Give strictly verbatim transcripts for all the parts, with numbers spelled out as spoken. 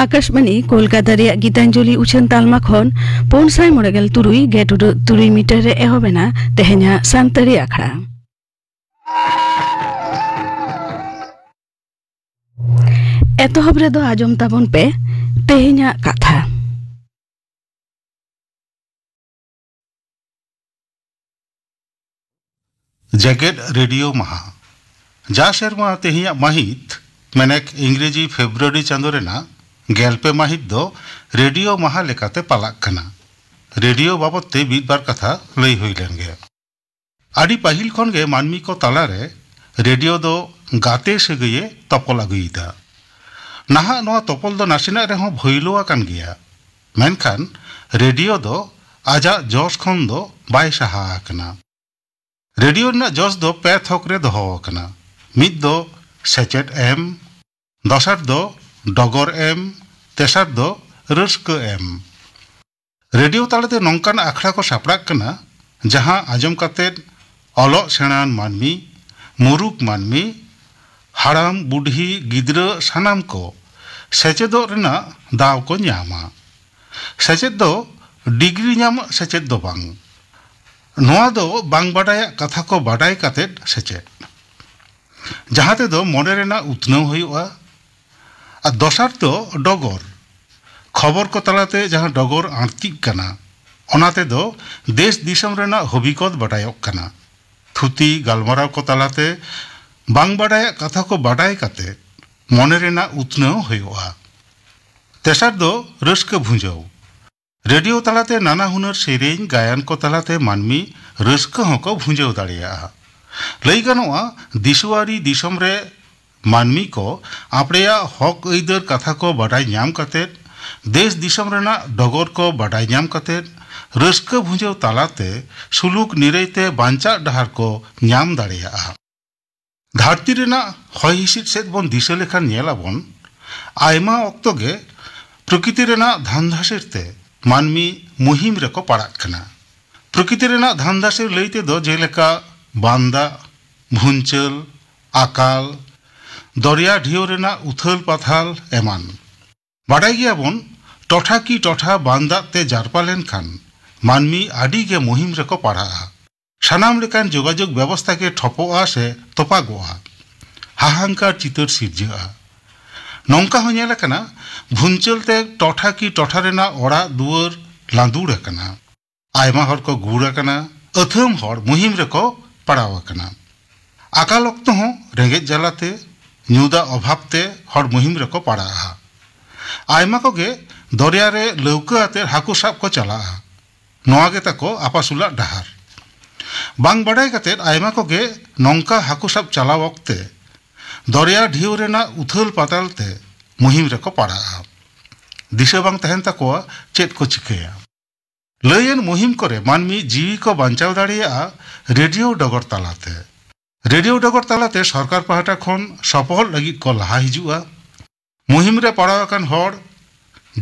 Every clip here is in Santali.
ᱟᱠᱟᱥᱵᱟᱱᱤ ᱠᱳᱞᱠᱟᱛᱟ ᱨᱮᱭᱟᱜ ᱜᱤᱛᱟᱧᱡᱚᱞᱤ ᱩᱪᱷᱟᱹᱱ ᱛᱟᱞᱢᱟ ᱠᱷᱚᱱ ᱯᱩᱱ ᱥᱟᱭ ᱢᱚᱬᱮ ᱜᱮᱞ ᱛᱩᱨᱩᱭ ᱜᱮᱴ ᱩᱰᱟᱹᱜ ᱛᱩᱨᱩᱭ ᱢᱤᱴᱟᱨ ᱨᱮ ᱮᱦᱚᱵ ᱮᱱᱟ ᱛᱮᱦᱮᱧᱟᱜ ᱥᱟᱱᱛᱟᱲᱤ ᱟᱠᱷᱲᱟ᱾ ᱮᱛᱚᱦᱚᱵ ᱨᱮᱫᱚ ᱟᱸᱡᱚᱢ ᱛᱟᱵᱚᱱ ᱯᱮ ᱛᱮᱦᱮᱧᱟᱜ ᱠᱟᱛᱷᱟ᱾ ᱡᱮᱜᱮᱫ ᱨᱮᱰᱤᱭᱳ ᱢᱟᱦᱟ᱾ ᱡᱟ ᱥᱮᱨᱢᱟ ᱛᱮᱦᱮᱧᱟᱜ ᱢᱟᱹᱦᱤᱛ, ᱢᱮᱱᱮᱠ ᱤᱝᱨᱮᱡᱤ ᱯᱷᱮᱵᱽᱨᱩᱣᱟᱨᱤ ᱪᱟᱸᱫᱳ ᱨᱮᱱᱟᱜ ᱜᱮᱞ ᱯᱮ ᱢᱟᱹᱦᱤᱛ ᱫᱚ ᱨᱮᱰᱤᱭᱳ ᱢᱟᱦᱟ ᱞᱮᱠᱟᱛᱮ ᱯᱟᱞᱟᱜ ᱠᱟᱱᱟ᱾ ᱨᱮᱰᱤᱭᱳ ᱵᱟᱵᱚᱫ ᱛᱮ ᱢᱤᱫ ᱵᱟᱨ ᱠᱟᱛᱷᱟ ᱞᱟᱹᱭ ᱦᱩᱭ ᱞᱮᱱ ᱜᱮ᱾ ᱟᱹᱰᱤ ᱯᱟᱹᱦᱤᱞ ᱠᱷᱚᱱ ᱜᱮ ᱢᱟᱹᱱᱢᱤ ᱠᱚ ᱛᱟᱞᱟᱨᱮ ᱨᱮᱰᱤᱭᱳ ᱫᱚ ᱜᱟᱛᱮ ᱥᱟᱹᱜᱟᱹᱭᱮ ᱛᱚᱯᱚᱞ ᱟᱹᱜᱩᱭᱮᱫᱟ᱾ ᱱᱟᱦᱟᱜ ᱱᱚᱣᱟ ᱛᱚᱯᱚᱞ ᱫᱚ ᱱᱟᱥᱮᱱᱟᱜ ᱨᱮᱦᱚᱸ ᱵᱷᱟᱹᱭᱞᱟᱹᱣ ᱟᱠᱟᱱ ᱜᱮᱭᱟ, ᱢᱮᱱᱠᱷᱟᱱ ᱨᱮᱰᱤᱭᱳ ᱫᱚ ᱟᱡᱟᱜ ᱡᱚᱥ ᱠᱷᱚᱱ ᱫᱚ ᱵᱟᱭ ᱥᱟᱦᱟ ᱟᱠᱟᱱᱟ᱾ ᱨᱮᱰᱤᱭᱳ ᱨᱮᱱᱟᱜ ᱡᱚᱥ ᱫᱚ ᱯᱮ ᱛᱷᱚᱠ ᱨᱮ ᱫᱚᱦᱚ ᱟᱠᱟᱱᱟ᱾ ᱢᱤᱫ ᱫᱚ ᱥᱮᱪᱮᱫ ᱮᱢ, ᱫᱚᱥᱟᱨ ᱫᱚ ᱰᱚᱜᱚᱨ ᱮᱢ, ᱛᱮᱥᱟᱨ ᱫᱚ ᱨᱟᱹᱥᱠᱟᱹ ᱮᱢ᱾ ᱨᱮᱰᱤᱭᱳ ᱛᱟᱞᱟᱛᱮ ᱱᱚᱝᱠᱟᱱ ᱟᱠᱷᱲᱟ ᱠᱚ ᱥᱟᱯᱲᱟᱜ ᱠᱟᱱᱟ, ᱡᱟᱦᱟᱸ ᱟᱸᱡᱚᱢ ᱠᱟᱛᱮ ᱚᱞᱚᱜ ᱥᱮᱬᱟᱱ ᱢᱟᱹᱱᱢᱤ, ᱢᱩᱨᱩᱠ ᱢᱟᱹᱱᱢᱤ, ᱦᱟᱲᱟᱢ ᱵᱩᱰᱷᱤ, ᱜᱤᱫᱽᱨᱟᱹ ᱥᱟᱱᱟᱢ ᱠᱚ ᱥᱮᱪᱮᱫᱚᱜ ᱨᱮᱱᱟᱜ ᱫᱟᱣ ᱠᱚ ᱧᱟᱢᱟ᱾ ᱥᱮᱪᱮᱫ ᱫᱚ ᱰᱤᱜᱽᱨᱤ ᱧᱟᱢ ᱥᱮᱪᱮᱫ ᱫᱚ ᱵᱟᱝ, ᱱᱚᱣᱟ ᱫᱚ ᱵᱟᱝ ᱵᱟᱰᱟᱭᱟᱜ ᱠᱟᱛᱷᱟ ᱠᱚ ᱵᱟᱰᱟᱭ ᱠᱟᱛᱮ ᱥᱮᱪᱮᱫ, ᱡᱟᱦᱟᱸ ᱛᱮᱫᱚ ᱢᱚᱱᱮ ᱨᱮᱱᱟᱜ ᱩᱛᱱᱟᱹᱣ ᱦᱩᱭᱩᱜᱼᱟ᱾ ᱟᱨ ᱫᱚᱥᱟᱨ ᱫᱚ ᱰᱚᱜᱚᱨ, ᱠᱷᱚᱵᱚᱨ ᱠᱚ ᱛᱟᱞᱟᱛᱮ ᱡᱟᱦᱟᱸ ᱰᱚᱜᱚᱨ ᱟᱬᱛᱤᱜ ᱠᱟᱱᱟ, ᱚᱱᱟ ᱛᱮᱫᱚ ᱫᱮᱥ ᱫᱤᱥᱚᱢ ᱨᱮᱱᱟᱜ ᱦᱚᱵᱤᱠᱚᱛ ᱵᱟᱰᱟᱭᱚᱜ ᱠᱟᱱᱟ᱾ ᱛᱷᱩᱛᱤ ᱜᱟᱞᱢᱟᱨᱟᱣ ᱠᱚ ᱛᱟᱞᱟᱛᱮ ᱵᱟᱝ ᱵᱟᱰᱟᱭᱟᱜ ᱠᱟᱛᱷᱟ ᱠᱚ ᱵᱟᱰᱟᱭ ᱠᱟᱛᱮ ᱢᱚᱱᱮ ᱨᱮᱱᱟᱜ ᱩᱛᱱᱟᱹᱣ ᱦᱩᱭᱩᱜᱼᱟ᱾ ᱛᱮᱥᱟᱨ ᱫᱚ ᱨᱟᱹᱥᱠᱟᱹ ᱵᱷᱩᱸᱡᱟᱹᱣ᱾ ᱨᱮᱰᱤᱭᱳ ᱛᱟᱞᱟᱛᱮ ᱱᱟᱱᱟ ᱦᱩᱱᱟᱹᱨ ᱥᱮᱨᱮᱧ, ᱜᱟᱭᱟᱱ ᱠᱚ ᱛᱟᱞᱟᱛᱮ ᱢᱟᱹᱱᱢᱤ ᱨᱟᱹᱥᱠᱟᱹ ᱦᱚᱸᱠᱚ ᱵᱷᱩᱸᱡᱟᱹᱣ ᱫᱟᱲᱮᱭᱟᱜᱼᱟ᱾ ᱞᱟᱹᱭ ᱜᱟᱱᱚᱜᱼᱟ, ᱫᱤᱥᱩᱣᱟᱨᱤ ᱫᱤᱥᱚᱢ ᱨᱮ ᱢᱟᱹᱱᱢᱤ ᱠᱚ ᱟᱯᱲᱮᱭᱟᱜ ᱦᱚᱠ ᱟᱹᱭᱫᱟᱹᱨ ᱠᱟᱛᱷᱟ ᱠᱚ ᱵᱟᱰᱟᱭ ᱧᱟᱢ ᱠᱟᱛᱮ, ᱫᱮᱥ ᱫᱤᱥᱚᱢ ᱨᱮᱱᱟᱜ ᱰᱚᱜᱚᱨ ᱠᱚ ᱵᱟᱰᱟᱭ ᱧᱟᱢ ᱠᱟᱛᱮ, ᱨᱟᱹᱥᱠᱟᱹ ᱵᱷᱩᱸᱡᱟᱹᱣ ᱛᱟᱞᱟᱛᱮ ᱥᱩᱞᱩᱠ ᱱᱤᱨᱟᱹᱭ ᱛᱮ ᱵᱟᱧᱪᱟᱜ ᱰᱟᱦᱟᱨ ᱠᱚ ᱧᱟᱢ ᱫᱟᱲᱮᱭᱟᱜᱼᱟ᱾ ᱫᱷᱟᱹᱨᱛᱤ ᱨᱮᱱᱟᱜ ᱦᱚᱭ ᱦᱤᱸᱥᱤᱫ ᱥᱮᱫ ᱵᱚᱱ ᱫᱤᱥᱟᱹ ᱞᱮᱠᱷᱟᱱ ᱧᱮᱞ ᱟᱵᱚᱱ, ᱟᱭᱢᱟ ᱚᱠᱛᱚ ᱜᱮ ᱯᱨᱚᱠᱤᱛᱤ ᱨᱮᱱᱟᱜ ᱫᱷᱟᱱᱫᱷᱟᱥᱤᱨ ᱛᱮ ᱢᱟᱹᱱᱢᱤ ᱢᱩᱦᱤᱢ ᱨᱮᱠᱚ ᱯᱟᱲᱟᱜ ᱠᱟᱱᱟ᱾ ᱯᱨᱚᱠᱤᱛᱤ ᱨᱮᱱᱟᱜ ᱫᱷᱟᱱᱫᱷᱟᱥᱤᱨ ᱞᱟᱹᱭ ᱛᱮᱫᱚ ᱡᱮᱞᱮᱠᱟ ᱵᱟᱱ ᱫᱟᱜ, ᱵᱷᱩᱧᱪᱟᱹᱞ, ᱟᱠᱟᱞ, ᱫᱚᱨᱭᱟ ᱰᱷᱤᱣ ᱨᱮᱱᱟᱜ ᱩᱛᱷᱟᱹᱞ ᱯᱟᱛᱷᱟᱞ ᱮᱢᱟᱱ᱾ ᱵᱟᱰᱟᱭ ᱜᱮᱭᱟᱵᱚᱱ, ᱴᱚᱴᱷᱟ ᱠᱤ ᱴᱚᱴᱷᱟ ᱵᱟᱱ ᱫᱟᱜ ᱛᱮ ᱡᱟᱨᱯᱟ ᱞᱮᱱᱠᱷᱟᱱ ᱢᱟᱹᱱᱢᱤ ᱟᱹᱰᱤ ᱜᱮ ᱢᱩᱦᱤᱢ ᱨᱮᱠᱚ ᱯᱟᱲᱟᱜᱼᱟ᱾ ᱥᱟᱱᱟᱢ ᱞᱮᱠᱟᱱ ᱡᱳᱜᱟᱡᱳᱜᱽ ᱵᱮᱵᱚᱥᱛᱷᱟ ᱜᱮ ᱴᱷᱚᱯᱚᱜᱼᱟ ᱥᱮ ᱛᱚᱯᱟᱜᱚᱜᱼᱟ᱾ ᱦᱟᱦᱟᱝᱠᱟᱨ ᱪᱤᱛᱟᱹᱨ ᱥᱤᱨᱡᱟᱹᱜᱼᱟ᱾ ᱱᱚᱝᱠᱟ ᱦᱚᱸ ᱧᱮᱞ ᱟᱠᱟᱱᱟ, ᱵᱷᱩᱧᱪᱟᱹᱞ ᱛᱮ ᱴᱚᱴᱷᱟ ᱠᱤ ᱴᱚᱴᱷᱟ ᱨᱮᱱᱟᱜ ᱚᱲᱟᱜ ᱫᱩᱣᱟᱹᱨ ᱞᱟᱸᱫᱩᱲ ᱟᱠᱟᱱᱟ᱾ ᱟᱭᱢᱟ ᱦᱚᱲ ᱠᱚ ᱜᱩᱨ ᱟᱠᱟᱱᱟ, ᱟᱹᱛᱷᱟᱹᱢ ᱦᱚᱲ ᱢᱩᱦᱤᱢ ᱨᱮᱠᱚ ᱯᱟᱲᱟᱣ ᱟᱠᱟᱱᱟ᱾ ᱟᱠᱟᱞ ᱚᱠᱛᱚ ᱦᱚᱸ ᱨᱮᱸᱜᱮᱡ ᱡᱟᱞᱟᱛᱮ, ᱧᱩ ᱫᱟᱜ ᱚᱵᱷᱟᱵ ᱛᱮ ᱦᱚᱲ ᱢᱩᱦᱤᱢ ᱨᱮᱠᱚ ᱯᱟᱲᱟᱜᱼᱟ᱾ ᱟᱭᱢᱟ ᱠᱚᱜᱮ ᱫᱚᱨᱭᱟ ᱨᱮ ᱞᱟᱹᱣᱠᱟᱹ ᱟᱛᱮ ᱦᱟᱹᱠᱩ ᱥᱟᱵ ᱠᱚ ᱪᱟᱞᱟᱜᱼᱟ᱾ ᱱᱚᱣᱟ ᱜᱮ ᱛᱟᱠᱚ ᱟᱯᱟᱥᱩᱞᱟᱜ ᱰᱟᱦᱟᱨ᱾ ᱵᱟᱝ ᱵᱟᱰᱟᱭ ᱠᱟᱛᱮ ᱟᱭᱢᱟ ᱠᱚᱜᱮ ᱱᱚᱝᱠᱟ ᱦᱟᱹᱠᱩ ᱥᱟᱵ ᱪᱟᱞᱟᱣ ᱚᱠᱛᱮ ᱫᱚᱨᱭᱟ ᱰᱷᱮᱣ ᱨᱮᱱᱟᱜ ᱩᱛᱷᱟᱹᱞ ᱯᱟᱛᱟᱞ ᱛᱮ ᱢᱩᱦᱤᱢ ᱨᱮᱠᱚ ᱯᱟᱲᱟᱜᱼᱟ᱾ ᱫᱤᱥᱟᱹ ᱵᱟᱝ ᱛᱟᱦᱮᱱ ᱛᱟᱠᱚᱣᱟ ᱪᱮᱫ ᱠᱚ ᱪᱤᱠᱟᱹᱭᱟ᱾ ᱞᱟᱹᱭᱟᱱ ᱢᱩᱦᱤᱢ ᱠᱚᱨᱮ ᱢᱟᱹᱱᱢᱤ ᱡᱤᱣᱤ ᱠᱚ ᱵᱟᱧᱪᱟᱣ ᱫᱟᱲᱮᱭᱟᱜᱼᱟ ᱨᱮᱰᱤᱭᱳ ᱰᱚᱜᱚᱨ ᱛᱟᱞᱟᱛᱮ᱾ ᱨᱮᱰᱤᱭᱳ ᱰᱚᱜᱚᱨ ᱛᱟᱞᱟᱛᱮ ᱥᱚᱨᱠᱟᱨ ᱯᱟᱦᱴᱟ ᱠᱷᱚᱱ ᱥᱚᱯᱚᱦᱚᱫ ᱞᱟᱹᱜᱤᱫ ᱠᱚ ᱞᱟᱦᱟ ᱦᱤᱡᱩᱜᱼᱟ᱾ ᱢᱩᱦᱤᱢ ᱨᱮ ᱯᱟᱲᱟᱣ ᱟᱠᱟᱱ ᱦᱚᱲ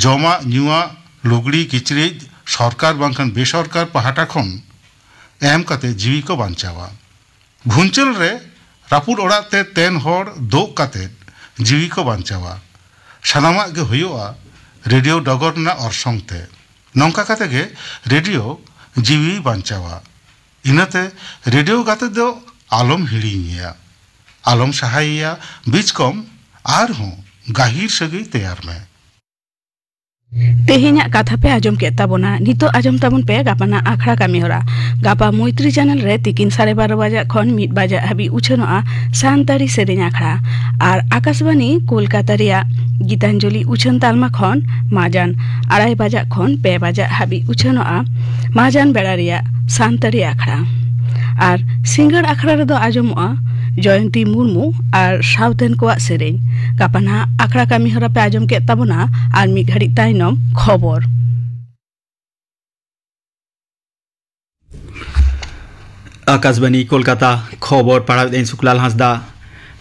ᱡᱚᱢᱟᱜ ᱧᱩᱣᱟᱜ, ᱞᱩᱜᱽᱲᱤ ᱠᱤᱪᱨᱤᱡ ᱥᱚᱨᱠᱟᱨ ᱵᱟᱝᱠᱷᱟᱱ ᱵᱮᱥᱚᱨᱠᱟᱨ ᱯᱟᱦᱴᱟ ᱠᱷᱚᱱ ᱮᱢ ᱠᱟᱛᱮ ᱡᱤᱣᱤ ᱠᱚ ᱵᱟᱧᱪᱟᱣᱟ᱾ ᱵᱷᱩᱧᱪᱟᱹᱞ ᱨᱮ ᱨᱟᱹᱯᱩᱫ ᱚᱲᱟᱜ ᱛᱮ ᱛᱮᱱ ᱦᱚᱲ ᱫᱳᱜ ᱠᱟᱛᱮ ᱡᱤᱣᱤ ᱠᱚ ᱵᱟᱧᱪᱟᱣᱟ᱾ ᱥᱟᱱᱟᱢᱟᱜ ᱜᱮ ᱦᱩᱭᱩᱜᱼᱟ ᱨᱮᱰᱤᱭᱳ ᱰᱚᱜᱚᱨ ᱨᱮᱱᱟᱜ ᱚᱨᱥᱚᱝ ᱛᱮ᱾ ᱱᱚᱝᱠᱟ ᱠᱟᱛᱮ ᱜᱮ ᱨᱮᱰᱤᱭᱳ ᱡᱤᱣᱤ ᱵᱟᱧᱪᱟᱣᱟ᱾ ᱤᱱᱟᱹᱛᱮ ᱨᱮᱰᱤᱭᱳ ᱜᱟᱛᱮ ᱫᱚ ᱟᱞᱚᱢ ᱦᱤᱲᱤᱧᱮᱭᱟ, ᱟᱞᱚᱢ ᱥᱟᱦᱟᱭᱮᱭᱟ, ᱵᱤᱪᱠᱚᱢ ᱟᱨᱦᱚᱸ ᱜᱟᱹᱦᱤᱨ ᱥᱟᱹᱜᱟᱹᱭ ᱛᱮᱭᱟᱨ ᱢᱮ᱾ ᱛᱮᱦᱮᱧᱟᱜ ᱠᱟᱛᱷᱟ ᱯᱮ ᱟᱸᱡᱚᱢ ᱠᱮᱫ ᱛᱟᱵᱚᱱᱟ᱾ ᱱᱤᱛᱚᱜ ᱟᱸᱡᱚᱢ ᱛᱟᱵᱚᱱ ᱯᱮ ᱜᱟᱯᱟᱱᱟᱜ ᱟᱠᱷᱲᱟ ᱠᱟᱹᱢᱤ ᱦᱚᱨᱟ᱾ ᱜᱟᱯᱟ ᱢᱳᱭᱛᱨᱤ ᱪᱮᱱᱮᱞ ᱨᱮ ᱛᱤᱠᱤᱱ ᱥᱟᱲᱮ ᱵᱟᱨᱚ ᱵᱟᱡᱟᱜ ᱠᱷᱚᱱ ᱢᱤᱫ ᱵᱟᱡᱟᱜ ᱦᱟᱹᱵᱤᱡ ᱩᱪᱷᱟᱹᱱᱚᱜᱼᱟ ᱥᱟᱱᱛᱟᱲᱤ ᱥᱮᱨᱮᱧ ᱟᱠᱷᱲᱟ᱾ ᱟᱨ ᱟᱠᱟᱥᱵᱟᱱᱤ ᱠᱳᱞᱠᱟᱛᱟ ᱨᱮᱭᱟᱜ ᱜᱤᱛᱟᱧᱡᱚᱞᱤ ᱩᱪᱷᱟᱹᱱ ᱛᱟᱞᱢᱟ ᱠᱷᱚᱱ ᱢᱟᱡᱟᱱ ᱟᱲᱟᱭ ᱵᱟᱡᱟᱜ ᱠᱷᱚᱱ ᱯᱮ ᱵᱟᱡᱟᱜ ᱦᱟᱹᱵᱤᱡ ᱩᱪᱷᱟᱹᱱᱚᱜᱼᱟ ᱢᱟᱡᱟᱱ ᱵᱮᱲᱟ ᱨᱮᱭᱟᱜ ᱥᱟᱱᱛᱟᱲᱤ ᱟᱠᱷᱲᱟ᱾ ᱟᱨ ᱥᱤᱸᱜᱟᱹᱲ ᱟᱠᱷᱲᱟ ᱨᱮᱫᱚ ᱟᱸᱡᱚᱢᱚᱜᱼᱟ ᱡᱚᱭᱚᱱᱛᱤ ᱢᱩᱨᱢᱩ ᱟᱨ ᱥᱟᱶᱛᱮᱱ ᱠᱚᱣᱟᱜ ᱥᱮᱨᱮᱧ᱾ ᱜᱟᱯᱟ ᱱᱟᱦᱟᱜ ᱟᱠᱷᱲᱟ ᱠᱟᱹᱢᱤ ᱦᱚᱨᱟ ᱯᱮ ᱟᱸᱡᱚᱢ ᱠᱮᱫ ᱛᱟᱵᱚᱱᱟ᱾ ᱟᱨ ᱢᱤᱫ ᱜᱷᱟᱹᱲᱤᱡ ᱛᱟᱭᱱᱚᱢ ᱠᱷᱚᱵᱚᱨ᱾ ᱟᱠᱟᱥᱵᱟᱱᱤ ᱠᱳᱞᱠᱟᱛᱟ, ᱠᱷᱚᱵᱚᱨ ᱯᱟᱲᱦᱟᱣᱮᱫ ᱟᱹᱧ ᱥᱩᱠᱞᱟᱞ ᱦᱟᱸᱥᱫᱟ᱾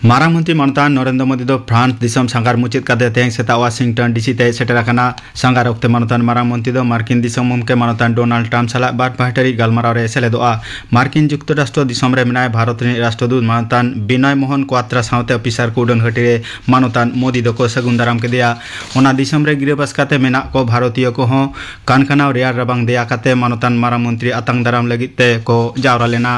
ᱢᱟᱨᱟᱝ ᱢᱚᱱᱛᱨᱤ ᱢᱟᱱᱚᱛᱟᱱ ᱱᱚᱨᱮᱱᱫᱨᱚ ᱢᱳᱫᱤ ᱫᱚ ᱯᱷᱨᱟᱱᱥ ᱫᱤᱥᱚᱢ ᱥᱟᱸᱜᱷᱟᱨ ᱢᱩᱪᱟᱹᱫ ᱠᱟᱛᱮ ᱛᱮᱦᱮᱧ ᱥᱮᱛᱟᱜ ᱣᱟᱥᱤᱝᱴᱚᱱ ᱰᱤᱥᱤ ᱛᱮ ᱥᱮᱴᱮᱨ ᱟᱠᱟᱱᱟ᱾ ᱥᱟᱸᱜᱷᱟᱨ ᱚᱠᱛᱮ ᱢᱟᱱᱚᱛᱟᱱ ᱢᱟᱨᱟᱝ ᱢᱚᱱᱛᱨᱤ ᱫᱚ ᱢᱟᱨᱠᱤᱱ ᱫᱤᱥᱚᱢ ᱜᱚᱢᱠᱮ ᱢᱟᱱᱚᱛᱟᱱ ᱰᱳᱱᱟᱞᱰ ᱴᱨᱟᱢᱯ ᱥᱟᱞᱟᱜ ᱵᱟᱨ ᱯᱟᱦᱴᱟᱨᱤ ᱜᱟᱞᱢᱟᱨᱟᱣ ᱨᱮ ᱥᱮᱞᱮᱫᱚᱜᱼᱟ᱾ ᱢᱟᱨᱠᱤᱱ ᱡᱩᱠᱛᱚᱨᱟᱥᱴᱨᱚ ᱫᱤᱥᱚᱢ ᱨᱮ ᱢᱮᱱᱟᱭ ᱵᱷᱟᱨᱚᱛ ᱨᱤᱱᱤᱡ ᱨᱟᱥᱴᱨᱚᱫᱩᱛ ᱢᱟᱱᱚᱛᱟᱱ ᱵᱤᱱᱚᱭ ᱢᱳᱦᱚᱱ ᱠᱣᱟᱛᱨᱟ ᱥᱟᱶᱛᱮ ᱚᱯᱷᱤᱥᱟᱨ ᱠᱚ ᱩᱰᱟᱹᱱ ᱜᱷᱟᱹᱴᱤ ᱨᱮ ᱢᱟᱱᱚᱛᱟᱱ ᱢᱳᱫᱤ ᱫᱚᱠᱚ ᱥᱟᱹᱜᱩᱱ ᱫᱟᱨᱟᱢ ᱠᱮᱫᱮᱭᱟ᱾ ᱚᱱᱟ ᱫᱤᱥᱚᱢ ᱨᱮ ᱜᱤᱨᱟᱹᱵᱟᱥ ᱠᱟᱛᱮ ᱢᱮᱱᱟᱜ ᱠᱚ ᱵᱷᱟᱨᱚᱛᱤᱭᱚ ᱠᱚᱦᱚᱸ ᱠᱟᱱᱠᱟᱱᱟᱣ ᱨᱮᱭᱟᱲ ᱨᱟᱵᱟᱝ ᱫᱮᱭᱟ ᱠᱟᱛᱮ ᱢᱟᱱᱚᱛᱟᱱ ᱢᱟᱨᱟᱝ ᱢᱚᱱᱛᱨᱤ ᱟᱛᱟᱝ ᱫᱟᱨᱟᱢ ᱞᱟᱹᱜᱤᱫ ᱛᱮ ᱠᱚ ᱡᱟᱣᱨᱟ ᱞᱮᱱᱟ᱾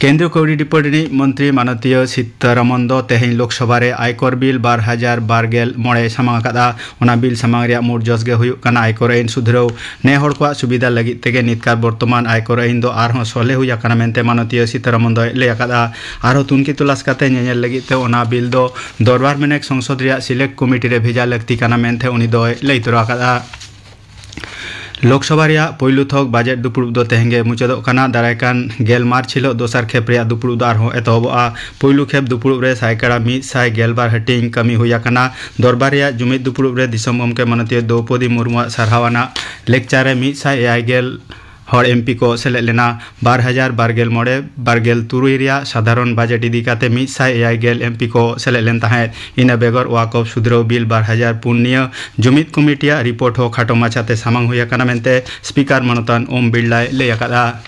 ᱠᱮᱱᱫᱨᱤᱭᱚ ᱠᱟᱹᱣᱰᱤ ᱰᱤᱯᱟᱨᱴᱢᱮᱱᱴ ᱨᱤᱱᱤᱡ ᱢᱚᱱᱛᱨᱤ ᱢᱟᱱᱚᱛᱤᱭᱟᱹ ᱥᱤᱛᱟᱨᱟᱢᱚᱱ ᱫᱚ ᱛᱮᱦᱮᱧ ᱞᱳᱠᱥᱚᱵᱷᱟ ᱨᱮ ᱟᱭᱠᱚᱨ ᱵᱤᱞ ᱵᱟᱨ ᱦᱟᱡᱟᱨ ᱵᱟᱨ ᱜᱮᱞ ᱢᱚᱬᱮ ᱥᱟᱢᱟᱝ ᱟᱠᱟᱫᱼᱟ᱾ ᱚᱱᱟ ᱵᱤᱞ ᱥᱟᱢᱟᱝ ᱨᱮᱭᱟᱜ ᱢᱩᱲ ᱡᱚᱥ ᱜᱮ ᱦᱩᱭᱩᱜ ᱠᱟᱱᱟ ᱟᱭᱠᱚᱨ ᱟᱹᱭᱤᱱ ᱥᱩᱫᱷᱨᱟᱹᱣ᱾ ᱱᱮ ᱦᱚᱲ ᱠᱚᱣᱟᱜ ᱥᱩᱵᱤᱫᱷᱟ ᱞᱟᱹᱜᱤᱫ ᱛᱮᱜᱮ ᱱᱤᱛᱠᱟᱨ ᱵᱚᱨᱛᱚᱢᱟᱱ ᱟᱭᱠᱚᱨ ᱟᱹᱭᱤᱱ ᱫᱚ ᱟᱨᱦᱚᱸ ᱥᱚᱞᱦᱮ ᱦᱩᱭ ᱟᱠᱟᱱᱟ ᱢᱮᱱᱛᱮ ᱢᱟᱱᱚᱛᱤᱭᱟᱹ ᱥᱤᱛᱟᱨᱟᱢᱚᱱ ᱫᱚᱭ ᱞᱟᱹᱭ ᱟᱠᱟᱫᱼᱟ᱾ ᱟᱨᱦᱚᱸ ᱛᱩᱱᱠᱷᱤ ᱛᱚᱞᱟᱥ ᱠᱟᱛᱮ ᱧᱮᱧᱮᱞ ᱞᱟᱹᱜᱤᱫ ᱛᱮ ᱚᱱᱟ ᱵᱤᱞ ᱫᱚ ᱫᱚᱨᱵᱟᱨ ᱢᱮᱱᱮᱠ ᱥᱚᱝᱥᱚᱫ ᱨᱮᱭᱟᱜ ᱥᱤᱞᱮᱠᱴ ᱠᱚᱢᱤᱴᱤ ᱨᱮ ᱵᱷᱮᱡᱟ ᱞᱟᱹᱠᱛᱤ ᱠᱟᱱᱟ ᱢᱮᱱᱛᱮ ᱩᱱᱤ ᱫᱚᱭ ᱞᱟᱹᱭ ᱛᱚᱨᱟ ᱟᱠᱟᱫᱼᱟ᱾ ᱞᱳᱠᱥᱚᱵᱷᱟ ᱨᱮᱭᱟᱜ ᱯᱳᱭᱞᱳ ᱛᱷᱚᱠ ᱵᱟᱡᱮᱴ ᱫᱩᱯᱲᱩᱵ ᱫᱚ ᱛᱮᱦᱮᱧ ᱜᱮ ᱢᱩᱪᱟᱹᱫᱚᱜ ᱠᱟᱱᱟ᱾ ᱫᱟᱨᱟᱭ ᱠᱟᱱ ᱜᱮᱞ ᱢᱟᱨᱪ ᱦᱤᱞᱳᱜ ᱫᱚᱥᱟᱨ ᱠᱷᱮᱯ ᱨᱮᱭᱟᱜ ᱫᱩᱯᱲᱩᱵ ᱫᱚ ᱟᱨᱦᱚᱸ ᱮᱛᱚᱦᱚᱵᱚᱜᱼᱟ᱾ ᱯᱳᱭᱞᱳ ᱠᱷᱮᱯ ᱫᱩᱯᱲᱩᱵ ᱨᱮ ᱥᱟᱭᱠᱟᱲᱟ ᱢᱤᱫ ᱥᱟᱭ ᱜᱮᱞ ᱵᱟᱨ ᱦᱟᱹᱴᱤᱧ ᱠᱟᱹᱢᱤ ᱦᱩᱭ ᱟᱠᱟᱱᱟ᱾ ᱫᱚᱨᱵᱟᱨ ᱨᱮᱭᱟᱜ ᱡᱩᱢᱤᱫ ᱫᱩᱯᱲᱩᱵ ᱨᱮ ᱫᱤᱥᱚᱢ ᱜᱚᱢᱠᱮ ᱢᱟᱱᱚᱛᱤᱭᱟᱹ ᱫᱨᱚᱣᱯᱚᱫᱤ ᱢᱩᱨᱢᱩᱣᱟᱜ ᱥᱟᱨᱦᱟᱣ ᱟᱱᱟᱜ ᱞᱮᱠᱪᱟᱨ ᱨᱮ ᱢᱤᱫ ᱥᱟᱭ ᱮᱭᱟᱭ ᱜᱮᱞ ᱦᱚᱲ ᱮᱢ ᱯᱤ ᱠᱚ ᱥᱮᱞᱮᱫ ᱞᱮᱱᱟ᱾ ᱵᱟᱨ ᱦᱟᱡᱟᱨ ᱵᱟᱨ ᱜᱮᱞ ᱢᱚᱬᱮ ᱵᱟᱨ ᱜᱮᱞ ᱛᱩᱨᱩᱭ ᱨᱮᱭᱟᱜ ᱥᱟᱫᱷᱟᱨᱚᱱ ᱵᱟᱡᱮᱴ ᱤᱫᱤ ᱠᱟᱛᱮ ᱢᱤᱫ ᱥᱟᱭ ᱮᱭᱟᱭ ᱜᱮᱞ ᱮᱢ ᱯᱤ ᱠᱚ ᱥᱮᱞᱮᱫ ᱞᱮᱱ ᱛᱟᱦᱮᱸᱫ᱾ ᱤᱱᱟᱹ ᱵᱮᱜᱚᱨ ᱣᱟᱠᱚᱯ ᱥᱩᱫᱷᱨᱟᱹᱣ ᱵᱤᱞ ᱵᱟᱨ ᱦᱟᱡᱟᱨ ᱯᱩᱱ ᱱᱤᱭᱟᱹ ᱡᱩᱢᱤᱫ ᱠᱚᱢᱤᱴᱤᱭᱟᱜ ᱨᱤᱯᱳᱨᱴ ᱦᱚᱸ ᱠᱷᱟᱴᱚ ᱢᱟᱪᱷᱟᱛᱮ ᱥᱟᱢᱟᱝ ᱦᱩᱭ ᱟᱠᱟᱱᱟ ᱢᱮᱱᱛᱮ ᱥᱯᱤᱠᱟᱨ ᱢᱟᱱᱚᱛᱟᱱ ᱳᱢ ᱵᱤᱨᱞᱟᱭ ᱞᱟᱹᱭ ᱟᱠᱟᱫᱼᱟ᱾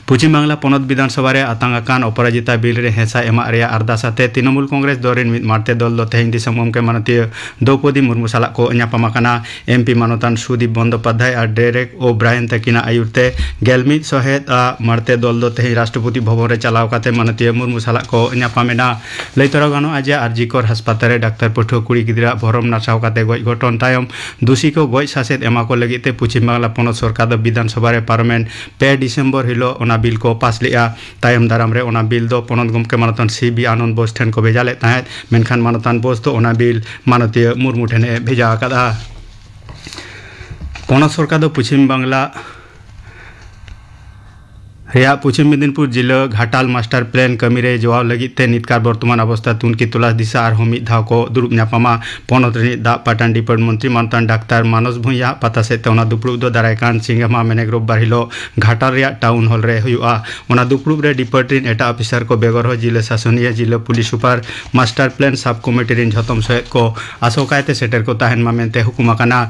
ᱯᱚᱪᱷᱤᱢ ᱵᱟᱝᱞᱟ ᱯᱚᱱᱚᱛ ᱵᱤᱫᱷᱟᱱ ᱥᱚᱵᱷᱟ ᱨᱮ ᱟᱛᱟᱝ ᱟᱠᱟᱱ ᱚᱯᱚᱨᱟᱡᱤᱛᱟ ᱵᱤᱞ ᱨᱮ ᱦᱮᱸᱥᱟ ᱮᱢᱟᱜ ᱨᱮᱭᱟᱜ ᱟᱨᱫᱟᱥ ᱟᱛᱮ ᱛᱨᱤᱱᱚᱢᱩᱞ ᱠᱚᱝᱜᱨᱮᱥ ᱫᱚᱞ ᱨᱤᱱ ᱢᱤᱫ ᱢᱟᱲᱛᱮ ᱫᱚᱞ ᱫᱚ ᱛᱮᱦᱮᱧ ᱫᱤᱥᱚᱢ ᱜᱚᱢᱠᱮ ᱢᱟᱱᱚᱛᱤᱭᱟᱹ ᱫᱨᱚᱣᱯᱚᱫᱤ ᱢᱩᱨᱢᱩ ᱥᱟᱞᱟᱜ ᱠᱚ ᱧᱟᱯᱟᱢ ᱟᱠᱟᱱᱟ᱾ ᱮᱢ ᱯᱤ ᱢᱟᱱᱚᱛᱟᱱ ᱥᱩᱫᱤᱯ ᱵᱚᱱᱫᱚᱯᱟᱫᱷᱭᱟᱭ ᱟᱨ ᱰᱮᱨᱮᱠ ᱳ ᱵᱨᱟᱭᱮᱱ ᱛᱟᱹᱠᱤᱱᱟᱜ ᱟᱹᱭᱩᱨ ᱛᱮ ᱜᱮᱞ ᱢᱤᱫ ᱥᱚᱦᱮᱫ ᱟᱜ ᱢᱟᱲᱛᱮ ᱫᱚᱞ ᱫᱚ ᱛᱮᱦᱮᱧ ᱨᱟᱥᱴᱨᱚᱯᱚᱛᱤ ᱵᱷᱚᱵᱚᱱ ᱨᱮ ᱪᱟᱞᱟᱣ ᱠᱟᱛᱮ ᱢᱟᱱᱚᱛᱤᱭᱟᱹ ᱢᱩᱨᱢᱩ ᱥᱟᱞᱟᱜ ᱠᱚ ᱧᱟᱯᱟᱢ ᱮᱱᱟ᱾ ᱞᱟᱹᱭ ᱛᱚᱨᱟ ᱜᱟᱱᱚᱜᱼᱟ ᱡᱮ ᱟᱨᱡᱤ ᱠᱚᱨ ᱦᱟᱥᱯᱟᱛᱟᱞ ᱨᱮ ᱰᱟᱠᱛᱟᱨ ᱯᱟᱹᱴᱷᱩᱣᱟᱹ ᱠᱩᱲᱤ ᱜᱤᱫᱽᱨᱟᱹ ᱟᱜ ᱵᱷᱚᱨᱚᱢ ᱱᱟᱥᱟᱣ ᱠᱟᱛᱮ ᱜᱚᱡ ᱜᱷᱚᱴᱚᱱ ᱛᱟᱭᱚᱢ ᱫᱩᱥᱤ ᱠᱚ ᱜᱚᱡ ᱥᱟᱥᱮᱛ ᱮᱢᱟ ᱠᱚ ᱞᱟᱹᱜᱤᱫ ᱛᱮ ᱯᱚᱪᱷᱤᱢ ᱵᱟᱝᱞᱟ ᱯᱚᱱᱚᱛ ᱥᱚᱨᱠᱟᱨ ᱫᱚ ᱵᱤᱫᱷᱟᱱ ᱥᱚᱵᱷᱟ ᱨᱮ ᱯᱟᱨᱚᱢᱮᱱ ᱯᱮ ᱰᱤᱥᱮᱢᱵᱚᱨ ᱦᱤᱞᱳᱜ ᱚᱱᱟ ᱵᱤᱞ ᱠᱚ ᱯᱟᱥ ᱞᱮᱫᱼᱟ᱾ ᱛᱟᱭᱚᱢ ᱫᱟᱨᱟᱢ ᱨᱮ ᱚᱱᱟ ᱵᱤᱞ ᱫᱚ ᱯᱚᱱᱚᱛ ᱜᱚᱢᱠᱮ ᱢᱟᱱᱚᱛᱟᱱ ᱥᱤ ᱵᱤ ᱟᱱᱚᱱᱫ ᱵᱳᱥ ᱴᱷᱮᱱ ᱠᱚ ᱵᱷᱮᱡᱟ ᱞᱮᱫ ᱛᱟᱦᱮᱸᱫ, ᱢᱮᱱᱠᱷᱟᱱ ᱢᱟᱱᱚᱛᱟᱱ ᱵᱳᱥ ᱫᱚ ᱚᱱᱟ ᱵᱤᱞ ᱢᱟᱱᱚᱛᱤᱭᱟᱹ ᱢᱩᱨᱢᱩ ᱴᱷᱮᱱ ᱮ ᱵᱷᱮᱡᱟ ᱟᱠᱟᱫᱼᱟ᱾ ᱯᱚᱱᱚᱛ ᱥᱚᱨᱠᱟᱨ ᱫᱚ ᱯᱚᱪᱷᱤᱢ ᱵᱟᱝᱞᱟ ᱨᱮᱭᱟᱜ ᱯᱚᱪᱷᱤᱢ ᱢᱮᱫᱤᱱᱯᱩᱨ ᱡᱤᱞᱟᱹ ᱜᱷᱟᱴᱟᱞ ᱢᱟᱥᱴᱟᱨ ᱯᱞᱮᱱ ᱠᱟᱹᱢᱤ ᱨᱮ ᱡᱚᱣᱟᱣ ᱞᱟᱹᱜᱤᱫ ᱛᱮ ᱱᱤᱛᱠᱟᱨ ᱵᱚᱨᱛᱚᱢᱟᱱ ᱚᱵᱚᱥᱛᱟ ᱛᱩᱱᱠᱷᱤ ᱛᱚᱞᱟᱥ ᱫᱤᱥᱟᱹ ᱟᱨᱦᱚᱸ ᱢᱤᱫ ᱫᱷᱟᱣ ᱠᱚ ᱫᱩᱲᱩᱵ ᱧᱟᱯᱟᱢᱟ᱾ ᱯᱚᱱᱚᱛ ᱨᱤᱱᱤᱡ ᱫᱟᱜ ᱯᱟᱴᱟᱱ ᱰᱤᱯᱟᱨᱴ ᱢᱚᱱᱛᱨᱤ ᱢᱟᱱᱚᱛᱟᱱ ᱰᱟᱠᱛᱟᱨ ᱢᱟᱱᱚᱥ ᱵᱷᱩᱸᱭᱟ ᱟᱜ ᱯᱟᱛᱟ ᱥᱮᱫ ᱛᱮ ᱚᱱᱟ ᱫᱩᱯᱲᱩᱵ ᱫᱚ ᱫᱟᱨᱟᱭ ᱠᱟᱱ ᱥᱤᱸᱜᱟᱢᱟ ᱢᱮᱱᱮᱠ ᱨᱳᱵᱵᱟᱨ ᱦᱤᱞᱳᱜ ᱜᱷᱟᱴᱟᱞ ᱨᱮᱭᱟᱜ ᱴᱟᱣᱩᱱ ᱦᱚᱞ ᱨᱮ ᱦᱩᱭᱩᱜᱼᱟ᱾ ᱚᱱᱟ ᱫᱩᱯᱲᱩᱵ ᱨᱮ ᱰᱤᱯᱟᱨᱴ ᱨᱤᱱ ᱮᱴᱟᱜ ᱚᱯᱷᱤᱥᱟᱨ ᱠᱚ ᱵᱮᱜᱚᱨ ᱦᱚᱸ ᱡᱤᱞᱟᱹ ᱥᱟᱥᱚᱱᱤᱭᱟᱹ, ᱡᱤᱞᱟᱹ ᱯᱩᱞᱤᱥ ᱥᱩᱯᱟᱨ, ᱢᱟᱥᱴᱟᱨ ᱯᱞᱮᱱ ᱥᱟᱵ ᱠᱚᱢᱤᱴᱤ ᱨᱤᱱ ᱡᱷᱚᱛᱚᱢ ᱥᱚᱦᱮᱫ ᱠᱚ ᱟᱥᱚᱠᱟᱭ ᱛᱮ ᱥᱮᱴᱮᱨ ᱠᱚ ᱛᱟᱦᱮᱱ ᱢᱟ ᱢᱮᱱᱛᱮ ᱦᱩᱠᱩᱢ ᱟᱠᱟᱱᱟ᱾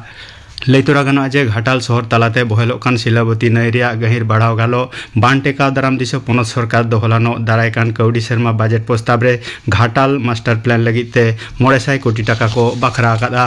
ᱞᱟᱹᱭ ᱛᱚᱨᱟ ᱜᱟᱱᱚᱜᱼᱟ ᱡᱮ ᱜᱷᱟᱴᱟᱞ ᱥᱚᱦᱚᱨ ᱛᱟᱞᱟᱛᱮ ᱵᱚᱦᱮᱞᱚᱜ ᱠᱟᱱ ᱥᱤᱞᱟᱵᱚᱛᱤ ᱱᱟᱹᱭ ᱨᱮᱭᱟᱜ ᱜᱟᱹᱦᱤᱨ ᱵᱟᱲᱦᱟᱣ ᱜᱟᱞᱚᱜ ᱵᱟᱱ ᱴᱮᱠᱟᱣ ᱫᱟᱨᱟᱢ ᱫᱤᱥᱟᱹ ᱯᱚᱱᱚᱛ ᱥᱚᱨᱠᱟᱨ ᱫᱚ ᱦᱚᱞᱟᱱᱚᱜ ᱫᱟᱨᱟᱭ ᱠᱟᱱ ᱠᱟᱹᱣᱰᱤ ᱥᱮᱨᱢᱟ ᱵᱟᱡᱮᱴ ᱯᱨᱚᱥᱛᱟᱵ ᱨᱮ ᱜᱷᱟᱴᱟᱞ ᱢᱟᱥᱴᱟᱨ ᱯᱞᱟᱱ ᱞᱟᱹᱜᱤᱫ ᱛᱮ ᱢᱚᱬᱮ ᱥᱟᱭ ᱠᱳᱴᱤ ᱴᱟᱠᱟ ᱠᱚ ᱵᱟᱠᱷᱨᱟ ᱟᱠᱟᱫᱼᱟ᱾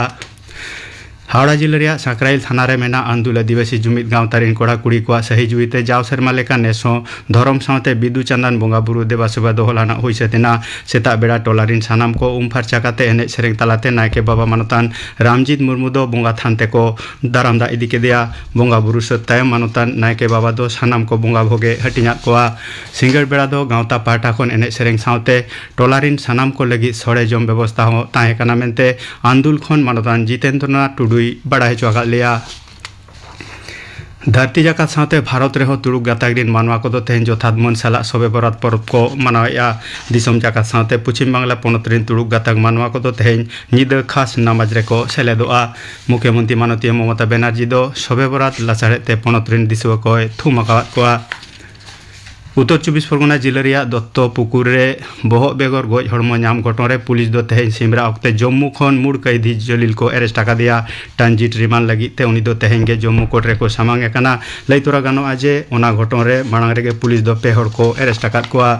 ᱦᱟᱣᱲᱟ ᱡᱤᱞᱟᱹ ᱨᱮᱭᱟᱜ ᱥᱟᱸᱠᱨᱟᱭᱤᱞ ᱛᱷᱟᱱᱟ ᱨᱮ ᱢᱮᱱᱟᱜ ᱟᱱᱫᱩᱞ ᱟᱹᱫᱤᱵᱟᱹᱥᱤ ᱡᱩᱢᱤᱫ ᱜᱟᱶᱛᱟ ᱨᱤᱱ ᱠᱚᱲᱟ ᱠᱩᱲᱤ ᱠᱚᱣᱟᱜ ᱥᱟᱹᱦᱤ ᱡᱩᱦᱤ ᱛᱮ ᱡᱟᱣ ᱥᱮᱨᱢᱟ ᱞᱮᱠᱟ ᱱᱮᱥ ᱦᱚᱸ ᱫᱷᱚᱨᱚᱢ ᱥᱟᱶᱛᱮ ᱵᱤᱫᱩ ᱪᱟᱸᱫᱟᱱ ᱵᱚᱸᱜᱟ ᱵᱩᱨᱩ ᱫᱮᱵᱟ ᱥᱮᱵᱟ ᱫᱚ ᱦᱚᱞᱟᱱᱚᱜ ᱦᱩᱭ ᱥᱟᱹᱛ ᱮᱱᱟ᱾ ᱥᱮᱛᱟᱜ ᱵᱮᱲᱟ ᱴᱚᱞᱟ ᱨᱤᱱ ᱥᱟᱱᱟᱢ ᱠᱚ ᱩᱢ ᱯᱷᱟᱨᱪᱟ ᱠᱟᱛᱮ ᱮᱱᱮᱡ ᱥᱮᱨᱮᱧ ᱛᱟᱞᱟᱛᱮ ᱱᱟᱭᱠᱮ ᱵᱟᱵᱟ ᱢᱟᱱᱚᱛᱟᱱ ᱨᱟᱢᱡᱤᱛ ᱢᱩᱨᱢᱩ ᱫᱚ ᱵᱚᱸᱜᱟ ᱛᱷᱟᱱ ᱛᱮᱠᱚ ᱫᱟᱨᱟᱢ ᱫᱟᱜ ᱤᱫᱤ ᱠᱮᱫᱮᱭᱟ᱾ ᱵᱚᱸᱜᱟ ᱵᱩᱨᱩ ᱥᱟᱹᱛ ᱛᱟᱭᱚᱢ ᱢᱟᱱᱚᱛᱟᱱ ᱱᱟᱭᱠᱮ ᱵᱟᱵᱟ ᱫᱚ ᱥᱟᱱᱟᱢ ᱠᱚ ᱵᱚᱸᱜᱟ ᱵᱷᱳᱜᱮ ᱦᱟᱹᱴᱤᱧᱟᱫ ᱠᱚᱣᱟ᱾ ᱥᱤᱸᱜᱟᱹᱲ ᱵᱮᱲᱟ ᱫᱚ ᱜᱟᱶᱛᱟ ᱯᱟᱦᱴᱟ ᱠᱷᱚᱱ ᱮᱱᱮᱡ ᱥᱮᱨᱮᱧ ᱥᱟᱶᱛᱮ ᱴᱚᱞᱟ ᱨᱤᱱ ᱥᱟᱱᱟᱢ ᱠᱚ ᱞᱟᱹᱜᱤᱫ ᱥᱚᱲᱮ ᱡᱚᱢ ᱵᱮᱵᱚᱥᱛᱷᱟ ᱦᱚᱸ ᱛᱟᱦᱮᱸ ᱠᱟᱱᱟ ᱢᱮᱱᱛᱮ ᱟᱱᱫᱩᱞ ᱠᱷᱚᱱ ᱢᱟᱱᱚᱛᱟᱱ ᱡᱤᱛᱮᱱᱫᱨᱚᱱᱟᱛᱷ ᱴᱩᱰᱩᱭ ᱵᱟᱲᱟᱭ ᱦᱚᱪᱚ ᱟᱠᱟᱫ ᱞᱮᱭᱟ᱾ ᱫᱷᱟᱹᱨᱛᱤ ᱡᱟᱠᱟᱛ ᱥᱟᱶᱛᱮ ᱵᱷᱟᱨᱚᱛ ᱨᱮᱦᱚᱸ ᱛᱩᱲᱩᱠ ᱜᱟᱛᱟᱠ ᱨᱤᱱ ᱢᱟᱱᱣᱟ ᱠᱚᱫᱚ ᱛᱮᱦᱮᱧ ᱡᱚᱛᱷᱟᱛ ᱢᱟᱹᱱ ᱥᱟᱞᱟᱜ ᱥᱚᱵᱮ ᱵᱚᱨᱟᱛ ᱯᱚᱨᱚᱵᱽ ᱠᱚ ᱢᱟᱱᱟᱣᱮᱫᱼᱟ᱾ ᱫᱤᱥᱚᱢ ᱡᱟᱠᱟᱛ ᱥᱟᱶᱛᱮ ᱯᱚᱪᱷᱤᱢ ᱵᱟᱝᱞᱟ ᱯᱚᱱᱚᱛ ᱨᱤᱱ ᱛᱩᱲᱩᱠ ᱜᱟᱛᱟᱠ ᱢᱟᱱᱣᱟ ᱠᱚᱫᱚ ᱛᱮᱦᱮᱧ ᱧᱤᱫᱟᱹ ᱠᱷᱟᱥ ᱱᱟᱢᱟᱡᱽ ᱨᱮᱠᱚ ᱥᱮᱞᱮᱫᱚᱜᱼᱟ᱾ ᱢᱩᱠᱷᱭᱚᱢᱚᱱᱛᱨᱤ ᱢᱟᱱᱚᱛᱤᱭᱟᱹ ᱢᱚᱢᱚᱛᱟ ᱵᱮᱱᱟᱨᱡᱤ ᱫᱚ ᱥᱚᱵᱮ ᱵᱚᱨᱟᱛ ᱞᱟᱥᱟᱲᱦᱮᱫ ᱛᱮ ᱯᱚᱱᱚᱛ ᱨᱤᱱ ᱫᱤᱥᱩᱣᱟᱹ ᱠᱚᱭ ᱛᱷᱩᱢ ᱟᱠᱟᱣᱟᱫ ᱠᱚᱣᱟ᱾ ᱩᱛᱛᱚᱨ ᱪᱚᱵᱵᱤᱥ ᱯᱚᱨᱜᱚᱱᱟ ᱡᱤᱞᱟᱹ ᱨᱮᱭᱟᱜ ᱫᱚᱛᱛᱚ ᱯᱩᱠᱩᱨ ᱨᱮ ᱵᱚᱦᱚᱜ ᱵᱮᱜᱚᱨ ᱜᱚᱡ ᱦᱚᱲᱢᱚ ᱧᱟᱢ ᱜᱷᱚᱴᱚᱱ ᱨᱮ ᱯᱩᱞᱤᱥ ᱫᱚ ᱛᱮᱦᱮᱧ ᱥᱤᱢᱨᱟ ᱚᱠᱛᱮ ᱡᱚᱢᱢᱩ ᱠᱷᱚᱱ ᱢᱩᱲ ᱠᱟᱹᱭᱫᱷᱤ ᱡᱚᱞᱤᱞ ᱠᱚ ᱮᱨᱮᱥᱴ ᱟᱠᱟᱫᱮᱭᱟ᱾ ᱴᱨᱟᱱᱡᱤᱴ ᱨᱤᱢᱟᱱᱰ ᱞᱟᱹᱜᱤᱫ ᱛᱮ ᱩᱱᱤ ᱫᱚ ᱛᱮᱦᱮᱧ ᱜᱮ ᱡᱚᱢᱢᱩ ᱠᱳᱨᱴ ᱨᱮᱠᱚ ᱥᱟᱢᱟᱝ ᱮ ᱠᱟᱱᱟ᱾ ᱞᱟᱹᱭ ᱛᱚᱨᱟ ᱜᱟᱱᱚᱜᱼᱟ ᱡᱮ ᱚᱱᱟ ᱜᱷᱚᱴᱚᱱ ᱨᱮ ᱢᱟᱲᱟᱝ ᱨᱮᱜᱮ ᱯᱩᱞᱤᱥ ᱫᱚ ᱯᱮ ᱦᱚᱲ ᱠᱚ ᱮᱨᱮᱥᱴ ᱟᱠᱟᱫ ᱠᱚᱣᱟ᱾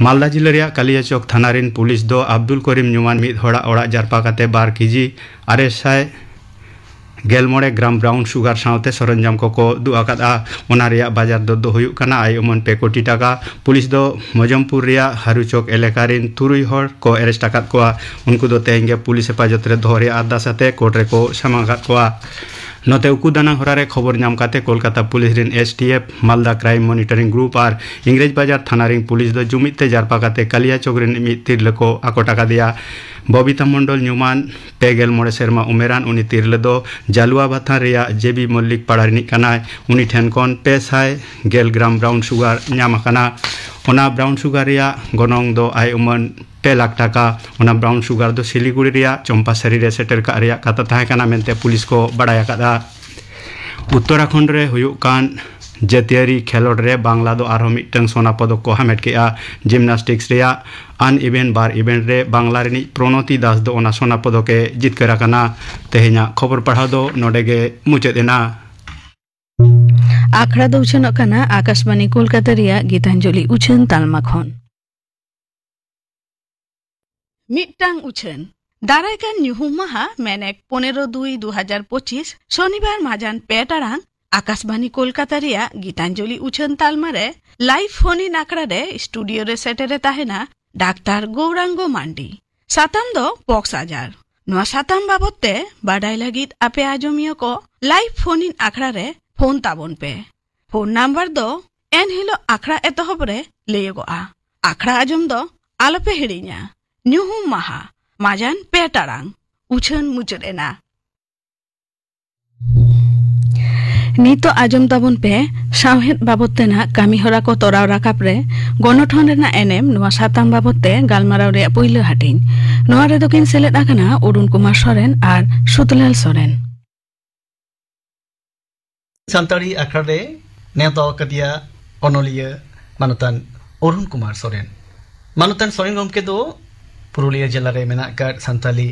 ᱢᱟᱞᱫᱟ ᱡᱤᱞᱟᱹ ᱨᱮᱭᱟᱜ ᱠᱟᱞᱤᱭᱟᱪᱚᱠ ᱛᱷᱟᱱᱟ ᱨᱤᱱ ᱯᱩᱞᱤᱥ ᱫᱚ ᱟᱵᱫᱩᱞ ᱠᱚᱨᱤᱢ ᱧᱩᱢᱟᱱ ᱢᱤᱫ ᱦᱚᱲᱟᱜ ᱚᱲᱟᱜ ᱡᱟᱨᱯᱟ ᱠᱟᱛᱮ ᱵᱟᱨ ᱠᱮᱡᱤ ᱟᱨᱮ ᱥᱟᱭ ᱜᱮᱞ ᱢᱚᱬᱮ ᱜᱨᱟᱢ ᱵᱨᱟᱣᱩᱱ ᱥᱩᱜᱟᱨ ᱥᱟᱶᱛᱮ ᱥᱚᱨᱚᱧᱡᱟᱢ ᱠᱚᱠᱚ ᱫᱩᱜ ᱟᱠᱟᱫᱼᱟ᱾ ᱚᱱᱟ ᱨᱮᱭᱟᱜ ᱵᱟᱡᱟᱨ ᱫᱚᱨ ᱫᱚ ᱦᱩᱭᱩᱜ ᱠᱟᱱᱟ ᱟᱭ ᱩᱢᱟᱹᱱ ᱯᱮ ᱠᱳᱴᱤ ᱴᱟᱠᱟ᱾ ᱯᱩᱞᱤᱥ ᱫᱚ ᱢᱚᱡᱚᱢᱯᱩᱨ ᱨᱮᱭᱟᱜ ᱦᱟᱨᱩᱪᱚᱠ ᱮᱞᱟᱠᱟ ᱨᱤᱱ ᱛᱩᱨᱩᱭ ᱦᱚᱲ ᱠᱚ ᱮᱨᱮᱥᱴ ᱟᱠᱟᱫ ᱠᱚᱣᱟ᱾ ᱩᱱᱠᱩ ᱫᱚ ᱛᱮᱦᱮᱧ ᱜᱮ ᱯᱩᱞᱤᱥ ᱦᱮᱯᱟᱡᱚᱛ ᱨᱮ ᱫᱚᱦᱚ ᱨᱮᱭᱟᱜ ᱟᱨᱫᱟᱥ ᱟᱛᱮ ᱠᱳᱨᱴ ᱨᱮᱠᱚ ᱥᱟᱢᱟᱝ ᱟᱠᱟᱫ ᱠᱚᱣᱟ᱾ ᱱᱚᱛᱮ ᱩᱠᱩ ᱫᱟᱱᱟᱝ ᱦᱚᱨᱟ ᱨᱮ ᱠᱷᱚᱵᱚᱨ ᱧᱟᱢ ᱠᱟᱛᱮ ᱠᱳᱞᱠᱟᱛᱟ ᱯᱩᱞᱤᱥ ᱨᱤᱱ ᱮᱥ ᱴᱤ ᱮᱯᱷ, ᱢᱟᱞᱫᱟ ᱠᱨᱟᱭᱤᱢ ᱢᱚᱱᱤᱴᱚᱨᱤᱝ ᱜᱨᱩᱯ ᱟᱨ ᱤᱝᱨᱮᱡᱽ ᱵᱟᱡᱟᱨ ᱛᱷᱟᱱᱟ ᱨᱤᱱ ᱯᱩᱞᱤᱥ ᱫᱚ ᱡᱩᱢᱤᱫ ᱛᱮ ᱡᱟᱨᱯᱟ ᱠᱟᱛᱮ ᱠᱟᱞᱤᱭᱟ ᱪᱚᱠ ᱨᱤᱱ ᱢᱤᱫ ᱛᱤᱨᱞᱟᱹ ᱠᱚ ᱟᱠᱚᱴ ᱟᱠᱟᱫᱮᱭᱟ᱾ ᱵᱚᱵᱤᱛᱟ ᱢᱚᱱᱰᱚᱞ ᱧᱩᱢᱟᱱ ᱯᱮ ᱜᱮᱞ ᱢᱚᱬᱮ ᱥᱮᱨᱢᱟ ᱩᱢᱮᱨᱟᱱ ᱩᱱᱤ ᱛᱤᱨᱞᱟᱹ ᱫᱚ ᱡᱟᱞᱩᱣᱟ ᱵᱟᱛᱷᱟᱱ ᱨᱮᱭᱟᱜ ᱡᱮ ᱵᱤ ᱢᱚᱞᱞᱤᱠ ᱯᱟᱲᱟ ᱨᱤᱱᱤᱡ ᱠᱟᱱᱟᱭ᱾ ᱩᱱᱤ ᱴᱷᱮᱱ ᱠᱷᱚᱱ ᱯᱮ ᱥᱟᱭ ᱜᱮᱞ ᱜᱨᱟᱢ ᱵᱨᱟᱣᱩᱱ ᱥᱩᱜᱟᱨ ᱧᱟᱢ ᱟᱠᱟᱱᱟ᱾ ᱚᱱᱟ ᱵᱨᱟᱣᱩᱱ ᱥᱩᱜᱟᱨ ᱨᱮᱭᱟᱜ ᱜᱚᱱᱚᱝ ᱫᱚ ᱟᱭ ᱩᱢᱟᱹᱱ ᱯᱮ ᱞᱟᱠᱷ ᱴᱟᱠᱟ᱾ ᱚᱱᱟ ᱵᱨᱟᱣᱩᱱ ᱥᱩᱜᱟᱨ ᱫᱚ ᱥᱤᱞᱤᱜᱩᱲᱤ ᱨᱮᱭᱟᱜ ᱪᱚᱢᱯᱟᱥᱟᱨᱤ ᱨᱮ ᱥᱮᱴᱮᱨ ᱠᱟᱜ ᱨᱮᱭᱟᱜ ᱠᱟᱛᱷᱟ ᱛᱟᱦᱮᱸ ᱠᱟᱱᱟ ᱢᱮᱱᱛᱮ ᱯᱩᱞᱤᱥ ᱠᱚ ᱵᱟᱲᱟᱭ ᱟᱠᱟᱫᱼᱟ᱾ ᱩᱛᱛᱚᱨᱟᱠᱷᱚᱸᱰ ᱨᱮ ᱦᱩᱭᱩᱜ ᱠᱟᱱ ᱡᱟᱹᱛᱤᱭᱟᱹᱨᱤ ᱠᱷᱮᱞᱚᱸᱰ ᱨᱮ ᱵᱟᱝᱞᱟ ᱫᱚ ᱟᱨᱦᱚᱸ ᱢᱤᱫᱴᱟᱝ ᱥᱚᱱᱟ ᱯᱚᱫᱚᱠ ᱠᱚ ᱦᱟᱢᱮᱴ ᱠᱮᱫᱼᱟ᱾ ᱡᱤᱢᱱᱟᱥᱴᱤᱠᱥ ᱨᱮᱭᱟᱜ ᱟᱱ ᱤᱵᱷᱮᱱ ᱵᱟᱨ ᱤᱵᱷᱮᱱᱴ ᱨᱮ ᱵᱟᱝᱞᱟ ᱨᱤᱱᱤᱡ ᱯᱨᱚᱱᱚᱛᱤ ᱫᱟᱥ ᱫᱚ ᱚᱱᱟ ᱥᱚᱱᱟ ᱯᱚᱫᱚᱠ ᱮ ᱡᱤᱛᱠᱟᱹᱨ ᱟᱠᱟᱱᱟ᱾ ᱛᱮᱦᱮᱧᱟᱜ ᱠᱷᱚᱵᱚᱨ ᱯᱟᱲᱦᱟᱣ ᱫᱚ ᱱᱚᱰᱮ ᱜᱮ ᱢᱩᱪᱟᱹᱫ ᱮᱱᱟ᱾ ᱟᱠᱷᱲᱟ ᱫᱚ ᱩᱪᱷᱟᱹᱱᱚᱜ ᱠᱟᱱᱟ ᱟᱠᱟᱥᱵᱟᱱᱤ ᱠᱳᱞᱠᱟᱛᱟ ᱨᱮᱭᱟᱜ ᱜᱤᱛᱟᱧᱡᱚᱞᱤ ᱩᱪᱷᱟᱹᱱ ᱛᱟᱞᱢᱟ ᱠᱷᱚᱱ᱾ ᱢᱤᱫᱴᱟᱝ ᱩᱪᱷᱟᱹᱱ᱾ ᱫᱟᱨᱟᱭ ᱠᱟᱱ ᱧᱩᱦᱩᱢ ᱢᱟᱦᱟ, ᱢᱮᱱᱮᱠ ᱯᱚᱱᱮᱨᱚ ᱫᱩᱭ ᱫᱩ ᱦᱟᱡᱟᱨ ᱯᱚᱸᱪᱤᱥ, ᱥᱚᱱᱤᱵᱟᱨ ᱢᱟᱡᱟᱱ ᱯᱮ ᱴᱟᱲᱟᱝ, ᱟᱠᱟᱥᱵᱟᱱᱤ ᱠᱳᱞᱠᱟᱛᱟ ᱨᱮᱭᱟᱜ ᱜᱤᱛᱟᱧᱡᱚᱞᱤ ᱩᱪᱷᱟᱹᱱ ᱛᱟᱞᱢᱟ ᱨᱮ ᱞᱟᱭᱤᱵᱷ ᱯᱷᱳᱱ ᱤᱱ ᱟᱠᱷᱲᱟ ᱨᱮ ᱥᱴᱩᱰᱤᱭᱳ ᱨᱮ ᱥᱮᱴᱮᱨ ᱮ ᱛᱟᱦᱮᱱᱟ ᱰᱟᱠᱛᱟᱨ ᱜᱳᱣᱨᱟᱝᱜᱚ ᱢᱟᱱᱰᱤ᱾ ᱥᱟᱛᱟᱢ ᱫᱚ ᱯᱚᱠᱥ ᱟᱡᱟᱨ᱾ ᱱᱚᱣᱟ ᱥᱟᱛᱟᱢ ᱵᱟᱵᱚᱛ ᱛᱮ ᱵᱟᱰᱟᱭ ᱞᱟᱹᱜᱤᱫ ᱟᱯᱮ ᱟᱸᱡᱚᱢᱤᱭᱟᱹ ᱠᱚ ᱞᱟᱭᱤᱵᱷ ᱯᱷᱳᱱ ᱤᱱ ᱟᱠᱷᱲᱟ ᱨᱮ ᱯᱷᱳᱱ ᱛᱟᱵᱚᱱ ᱯᱮ᱾ ᱯᱷᱳᱱ ᱱᱟᱢᱵᱟᱨ ᱫᱚ ᱮᱱ ᱦᱤᱞᱳᱜ ᱟᱠᱷᱲᱟ ᱮᱛᱚᱦᱚᱵ ᱨᱮ ᱞᱟᱹᱭᱚᱜᱚᱜᱼᱟ᱾ ᱟᱠᱷᱲᱟ ᱟᱸᱡᱚᱢ ᱫᱚ ᱟᱞᱚᱯᱮ ᱦᱤᱲᱤᱧᱟ᱾ ᱧᱩᱦᱩᱢ ᱢᱟᱦᱟ, ᱢᱟᱡᱟᱱ ᱯᱮ ᱴᱟᱲᱟᱝ᱾ ᱩᱪᱷᱟᱹᱱ ᱢᱩᱪᱟᱹᱫ ᱮᱱᱟ᱾ ᱱᱤᱛᱚᱜ ᱟᱸᱡᱚᱢ ᱛᱟᱵᱚᱱ ᱯᱮ ᱥᱟᱶᱦᱮᱫ ᱵᱟᱵᱚᱛ ᱛᱮᱱᱟᱜ ᱠᱟᱹᱢᱤᱦᱚᱨᱟ ᱠᱚ ᱛᱚᱨᱟᱣ ᱨᱟᱠᱟᱵ ᱨᱮ ᱜᱚᱱᱚᱴᱷᱚᱱ ᱨᱮᱱᱟᱜ ᱮᱱᱮᱢ, ᱱᱚᱣᱟ ᱥᱟᱛᱟᱢ ᱵᱟᱵᱚᱛ ᱛᱮ ᱜᱟᱞᱢᱟᱨᱟᱣ ᱨᱮᱭᱟᱜ ᱯᱩᱭᱞᱩ ᱦᱟᱹᱴᱤᱧ᱾ ᱱᱚᱣᱟ ᱨᱮᱫᱚ ᱠᱤᱱ ᱥᱮᱞᱮᱫ ᱟᱠᱟᱱᱟ ᱚᱨᱩᱱ ᱠᱩᱢᱟᱨ ᱥᱚᱨᱮᱱ ᱟᱨ ᱥᱩᱫᱷᱞᱟᱞ ᱥᱚᱨᱮᱱ᱾ ᱥᱟᱱᱛᱟᱲᱤ ᱟᱠᱷᱲᱟ ᱨᱮ ᱱᱮᱣᱛᱟ ᱟᱠᱟᱫᱮᱭᱟ ᱚᱱᱚᱞᱤᱭᱟᱹ ᱢᱟᱱᱚᱛᱟᱱ ᱚᱨᱩᱱ ᱠᱩᱢᱟᱨ ᱥᱚᱨᱮᱱ᱾ ᱢᱟᱱᱚᱛᱟᱱ ᱥᱚᱨᱮᱱ ᱜᱚᱢᱠᱮ ᱫᱚ ᱯᱩᱨᱩᱞᱤᱭᱟᱹ ᱡᱮᱞᱟ ᱨᱮ ᱢᱮᱱᱟᱜ ᱟᱠᱟᱫ ᱥᱟᱱᱛᱟᱞᱤ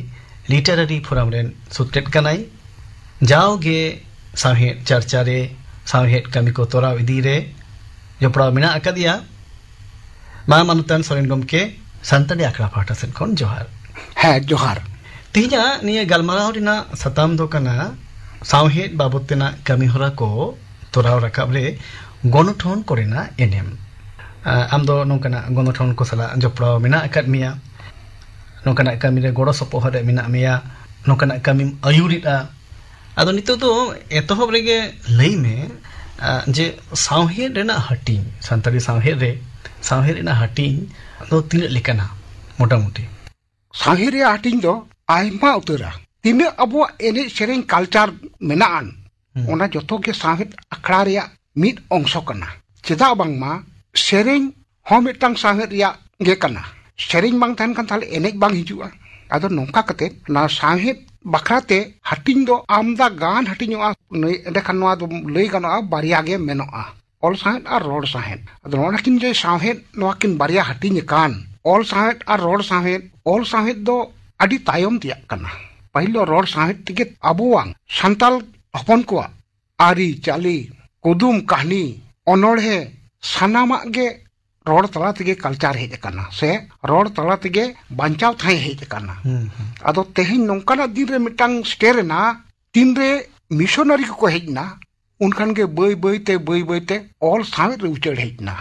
ᱞᱤᱴᱟᱨᱟᱨᱤ ᱯᱷᱳᱨᱟᱢ ᱨᱮᱱ ᱥᱩᱛᱨᱮᱫ ᱠᱟᱱᱟᱭ᱾ ᱡᱟᱣᱜᱮ ᱥᱟᱶᱦᱮᱫ ᱪᱟᱨᱪᱟ ᱨᱮ, ᱥᱟᱶᱦᱮᱫ ᱠᱟᱹᱢᱤ ᱠᱚ ᱛᱚᱨᱟᱣ ᱤᱫᱤ ᱨᱮ ᱡᱚᱯᱲᱟᱣ ᱢᱮᱱᱟᱜ ᱟᱠᱟᱫᱮᱭᱟ᱾ ᱢᱟ ᱢᱟᱱᱚᱛᱟᱱ ᱥᱚᱨᱮᱱ ᱜᱚᱢᱠᱮ, ᱥᱟᱱᱛᱟᱲᱤ ᱟᱠᱷᱲᱟ ᱯᱟᱦᱴᱟ ᱥᱮᱫ ᱠᱷᱚᱱ ᱡᱚᱦᱟᱨ᱾ ᱦᱮᱸ, ᱡᱚᱦᱟᱨ᱾ ᱛᱮᱦᱮᱧᱟᱜ ᱱᱤᱭᱟᱹ ᱜᱟᱞᱢᱟᱨᱟᱣ ᱨᱮᱱᱟᱜ ᱥᱟᱛᱟᱢ ᱫᱚ ᱠᱟᱱᱟ ᱥᱟᱶᱦᱮᱫ ᱵᱟᱵᱚᱛ ᱛᱮᱱᱟᱜ ᱠᱟᱹᱢᱤᱦᱚᱨᱟ ᱠᱚ ᱛᱚᱨᱟᱣ ᱨᱟᱠᱟᱵ ᱨᱮ ᱜᱚᱱᱚᱴᱷᱚᱱ ᱠᱚᱨᱮᱱᱟᱜ ᱮᱱᱮᱢ᱾ ᱟ, ᱟᱢ ᱫᱚ ᱱᱚᱝᱠᱟᱱᱟᱜ ᱜᱚᱱᱚᱴᱷᱚᱱ ᱠᱚ ᱥᱟᱞᱟᱜ ᱡᱚᱯᱲᱟᱣ ᱢᱮᱱᱟᱜ ᱟᱠᱟᱫ ᱢᱮᱭᱟ, ᱱᱚᱝᱠᱟᱱᱟᱜ ᱠᱟᱹᱢᱤ ᱨᱮ ᱜᱚᱲᱚ ᱥᱚᱯᱚᱦᱚᱫ ᱨᱮ ᱢᱮᱱᱟᱜ ᱢᱮᱭᱟ, ᱱᱚᱝᱠᱟᱱᱟᱜ ᱠᱟᱹᱢᱤᱢ ᱟᱹᱭᱩᱨᱮᱫᱼᱟ᱾ ᱟᱫᱚ ᱱᱤᱛᱚᱜ ᱫᱚ ᱮᱛᱚᱦᱚᱵ ᱨᱮᱜᱮ ᱞᱟᱹᱭ ᱢᱮ, ᱟ, ᱡᱮ ᱥᱟᱶᱦᱮᱫ ᱨᱮᱱᱟᱜ ᱦᱟᱹᱴᱤᱧ, ᱥᱟᱱᱛᱟᱲᱤ ᱥᱟᱶᱦᱮᱫ ᱨᱮ ᱥᱟᱶᱦᱮᱫ ᱨᱮᱱᱟᱜ ᱦᱟᱹᱴᱤᱧ ᱫᱚ ᱛᱤᱱᱟᱹᱜ ᱞᱮᱠᱟᱱᱟ ᱢᱚᱴᱟᱢᱩᱴᱤ? ᱥᱟᱶᱦᱮᱫ ᱨᱮᱭᱟᱜ ᱦᱟᱹᱴᱤᱧ ᱫᱚ ᱟᱭᱢᱟ ᱩᱛᱟᱹᱨᱟ᱾ ᱛᱤᱱᱟᱹᱜ ᱟᱵᱚᱣᱟᱜ ᱮᱱᱮᱡ ᱥᱮᱨᱮᱧ culture ᱢᱮᱱᱟᱜᱼᱟᱱ, ᱦᱩᱸ᱾ ᱚᱱᱟ ᱡᱚᱛᱚ ᱜᱮ ᱥᱟᱶᱦᱮᱫ ᱟᱠᱷᱲᱟ ᱨᱮᱭᱟᱜ ᱢᱤᱫ ᱚᱝᱥᱚ ᱠᱟᱱᱟ᱾ ᱪᱮᱫᱟᱜ ᱵᱟᱝᱢᱟ ᱥᱮᱨᱮᱧ ᱦᱚᱸ ᱢᱤᱫᱴᱟᱝ ᱥᱟᱶᱦᱮᱫ ᱨᱮᱭᱟᱜ ᱜᱮ ᱠᱟᱱᱟ᱾ ᱥᱮᱨᱮᱧ ᱵᱟᱝ ᱛᱟᱦᱮᱱ ᱠᱷᱟᱱ ᱛᱟᱦᱞᱮ ᱮᱱᱮᱡ ᱵᱟᱝ ᱦᱤᱡᱩᱜᱼᱟ᱾ ᱟᱫᱚ ᱱᱚᱝᱠᱟ ᱠᱟᱛᱮ ᱚᱱᱟ ᱥᱟᱶᱦᱮᱫ ᱵᱟᱠᱷᱨᱟ ᱛᱮ ᱦᱟᱹᱴᱤᱧ ᱫᱚ ᱟᱢᱫᱟ ᱜᱟᱱ ᱦᱟᱹᱴᱤᱧᱚᱜᱼᱟ᱾ ᱱᱩᱭ-, ᱮᱸᱰᱮᱠᱷᱟᱱ ᱱᱚᱣᱟ ᱫᱚ ᱞᱟᱹᱭ ᱜᱟᱱᱚᱜᱼᱟ, ᱵᱟᱨᱭᱟ ᱜᱮ ᱢᱮᱱᱚᱜᱼᱟ, ᱚᱞ ᱥᱟᱶᱦᱮᱫ ᱟᱨ ᱨᱚᱲ ᱥᱟᱶᱦᱮᱫ᱾ ᱟᱫᱚ ᱱᱚᱣᱟ ᱠᱤᱱ ᱡᱮ ᱥᱟᱶᱦᱮᱫ, ᱱᱚᱣᱟ ᱠᱤᱱ ᱵᱟᱨᱭᱟ ᱦᱟᱹᱴᱤᱧ ᱟᱠᱟᱱ, ᱚᱞ ᱥᱟᱶᱦᱮᱫ ᱟᱨ ᱨᱚᱲ ᱥᱟᱶᱦᱮᱫ, ᱚᱞ ᱥᱟᱶᱦᱮᱫ ᱫᱚ ᱟᱹᱰᱤ ᱛᱟᱭᱚᱢ ᱛᱮᱭᱟᱜ ᱠᱟᱱᱟ᱾ ᱯᱟᱹᱦᱤᱞ ᱫᱚ ᱨᱚᱲ ᱥᱟᱶᱦᱮᱫ ᱛᱮᱜᱮ ᱟᱵᱚᱣᱟᱝ ᱥᱟᱱᱛᱟᱲ ᱦᱚᱯᱚᱱ ᱠᱚᱣᱟᱜ ᱟᱹᱨᱤ ᱪᱟᱹᱞᱤ, ᱠᱩᱫᱩᱢ ᱠᱟᱹᱦᱱᱤ, ᱚᱱᱚᱬᱦᱮ, ᱥᱟᱱᱟᱢᱟᱜ ᱜᱮ ᱨᱚᱲ ᱛᱟᱞᱟ ᱛᱮᱜᱮ culture ᱦᱮᱡ ᱟᱠᱟᱱᱟ, ᱥᱮ ᱨᱚᱲ ᱛᱟᱞᱟ ᱛᱮᱜᱮ ᱵᱟᱧᱪᱟᱣ ᱛᱟᱦᱮᱸ ᱦᱮᱡ ᱟᱠᱟᱱᱟ᱾ ᱦᱩᱸ, ᱦᱩᱸ᱾ ᱟᱫᱚ ᱛᱮᱦᱮᱧ ᱱᱚᱝᱠᱟᱱᱟᱜ ᱫᱤᱱ ᱨᱮ ᱢᱤᱫᱴᱟᱝ ᱥᱮᱴᱮᱨ ᱮᱱᱟ, ᱛᱤᱱᱨᱮ ᱢᱤᱥᱚᱱᱟᱨᱤ ᱠᱚᱠᱚ ᱦᱮᱡ ᱮᱱᱟ, ᱩᱱᱠᱷᱟᱱ ᱜᱮ ᱵᱟᱹᱭ ᱵᱟᱹᱭ ᱛᱮ, ᱵᱟᱹᱭ ᱵᱟᱹᱭ ᱛᱮ ᱚᱞ ᱥᱟᱶᱦᱮᱫ ᱨᱮ ᱩᱪᱟᱹᱲ ᱦᱮᱡ ᱮᱱᱟ᱾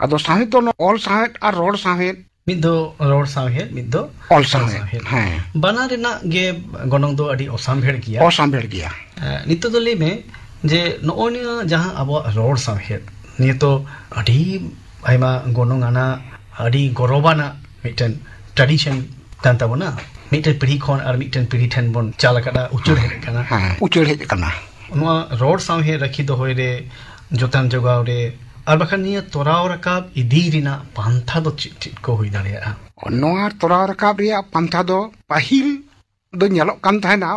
ᱟᱫᱚ ᱥᱟᱶᱦᱮᱫ ᱫᱚ ᱱᱚᱣᱟ ᱚᱞ ᱥᱟᱶᱦᱮᱫ ᱟᱨ ᱨᱚᱲ ᱥᱟᱶᱦᱮᱫ, ᱢᱤᱫ ᱫᱚ ᱨᱚᱲ ᱥᱟᱶᱦᱮᱫ, ᱢᱤᱫ ᱫᱚ ᱚᱞ ᱚᱞ ᱥᱟᱶᱦᱮᱫ᱾ ᱥᱟᱶᱦᱮᱫ᱾ ᱦᱮᱸ᱾ ᱵᱟᱱᱟᱨ ᱨᱮᱱᱟᱜ ᱜᱮ ᱜᱚᱱᱚᱝ ᱫᱚ ᱟᱹᱰᱤ ᱚᱥᱟᱢᱵᱷᱮᱲ ᱜᱮᱭᱟ᱾ ᱚᱥᱟᱢᱵᱷᱮᱲ ᱜᱮᱭᱟ᱾ ᱮ, ᱱᱤᱛᱚᱜ ᱫᱚ ᱞᱟᱹᱭ ᱢᱮ ᱡᱮ ᱱᱚᱜᱼᱚᱭ ᱱᱤᱭᱟᱹ ᱡᱟᱦᱟᱸ ᱟᱵᱚᱣᱟᱜ ᱨᱚᱲ ᱥᱟᱶᱦᱮᱫ, ᱱᱤᱭᱟᱹ ᱛᱚ ᱟᱹᱰᱤ ᱟᱭᱢᱟ ᱜᱚᱱᱚᱝ ᱟᱱᱟᱜ, ᱟᱹᱰᱤ ᱜᱚᱨᱚᱵᱟᱱᱟᱜ ᱢᱤᱫᱴᱮᱱ tradition ᱠᱟᱱ ᱛᱟᱵᱚᱱᱟ᱾ ᱢᱤᱫᱴᱮᱱ ᱯᱤᱲᱦᱤ ᱠᱷᱚᱱ ᱟᱨ ᱢᱤᱫᱴᱮᱱ ᱯᱤᱲᱦᱤ ᱴᱷᱮᱱ ᱵᱚᱱ ᱪᱟᱞ ᱟᱠᱟᱫᱟ, ᱩᱪᱟᱹᱲ ᱦᱮᱡ ᱟᱠᱟᱱᱟ᱾ ᱦᱮᱸ, ᱩᱪᱟᱹᱲ ᱦᱮᱡ ᱟᱠᱟᱱᱟ᱾ ᱱᱚᱣᱟ ᱨᱚᱲ ᱥᱟᱶᱦᱮᱫ ᱨᱟᱹᱠᱷᱤ ᱫᱚᱦᱚᱭ ᱨᱮ, ᱡᱚᱛᱚᱱ ᱡᱚᱜᱟᱣ ᱨᱮ, ᱟᱨ ᱵᱟᱠᱷᱟᱱ ᱱᱤᱭᱟᱹ ᱛᱚᱨᱟᱣ ᱨᱟᱠᱟᱵ ᱤᱫᱤ ᱨᱮᱱᱟᱜ ᱯᱟᱱᱛᱷᱟ ᱫᱚ ᱪᱮᱫ ᱪᱮᱫ ᱠᱚ ᱦᱩᱭ ᱫᱟᱲᱮᱭᱟᱜᱼᱟ? ᱱᱚᱣᱟ ᱛᱚᱨᱟᱣ ᱨᱟᱠᱟᱵ ᱨᱮᱭᱟᱜ ᱯᱟᱱᱛᱷᱟ ᱫᱚ ᱯᱟᱹᱦᱤᱞ ᱫᱚ ᱧᱮᱞᱚᱜ ᱠᱟᱱ ᱛᱟᱦᱮᱱᱟ,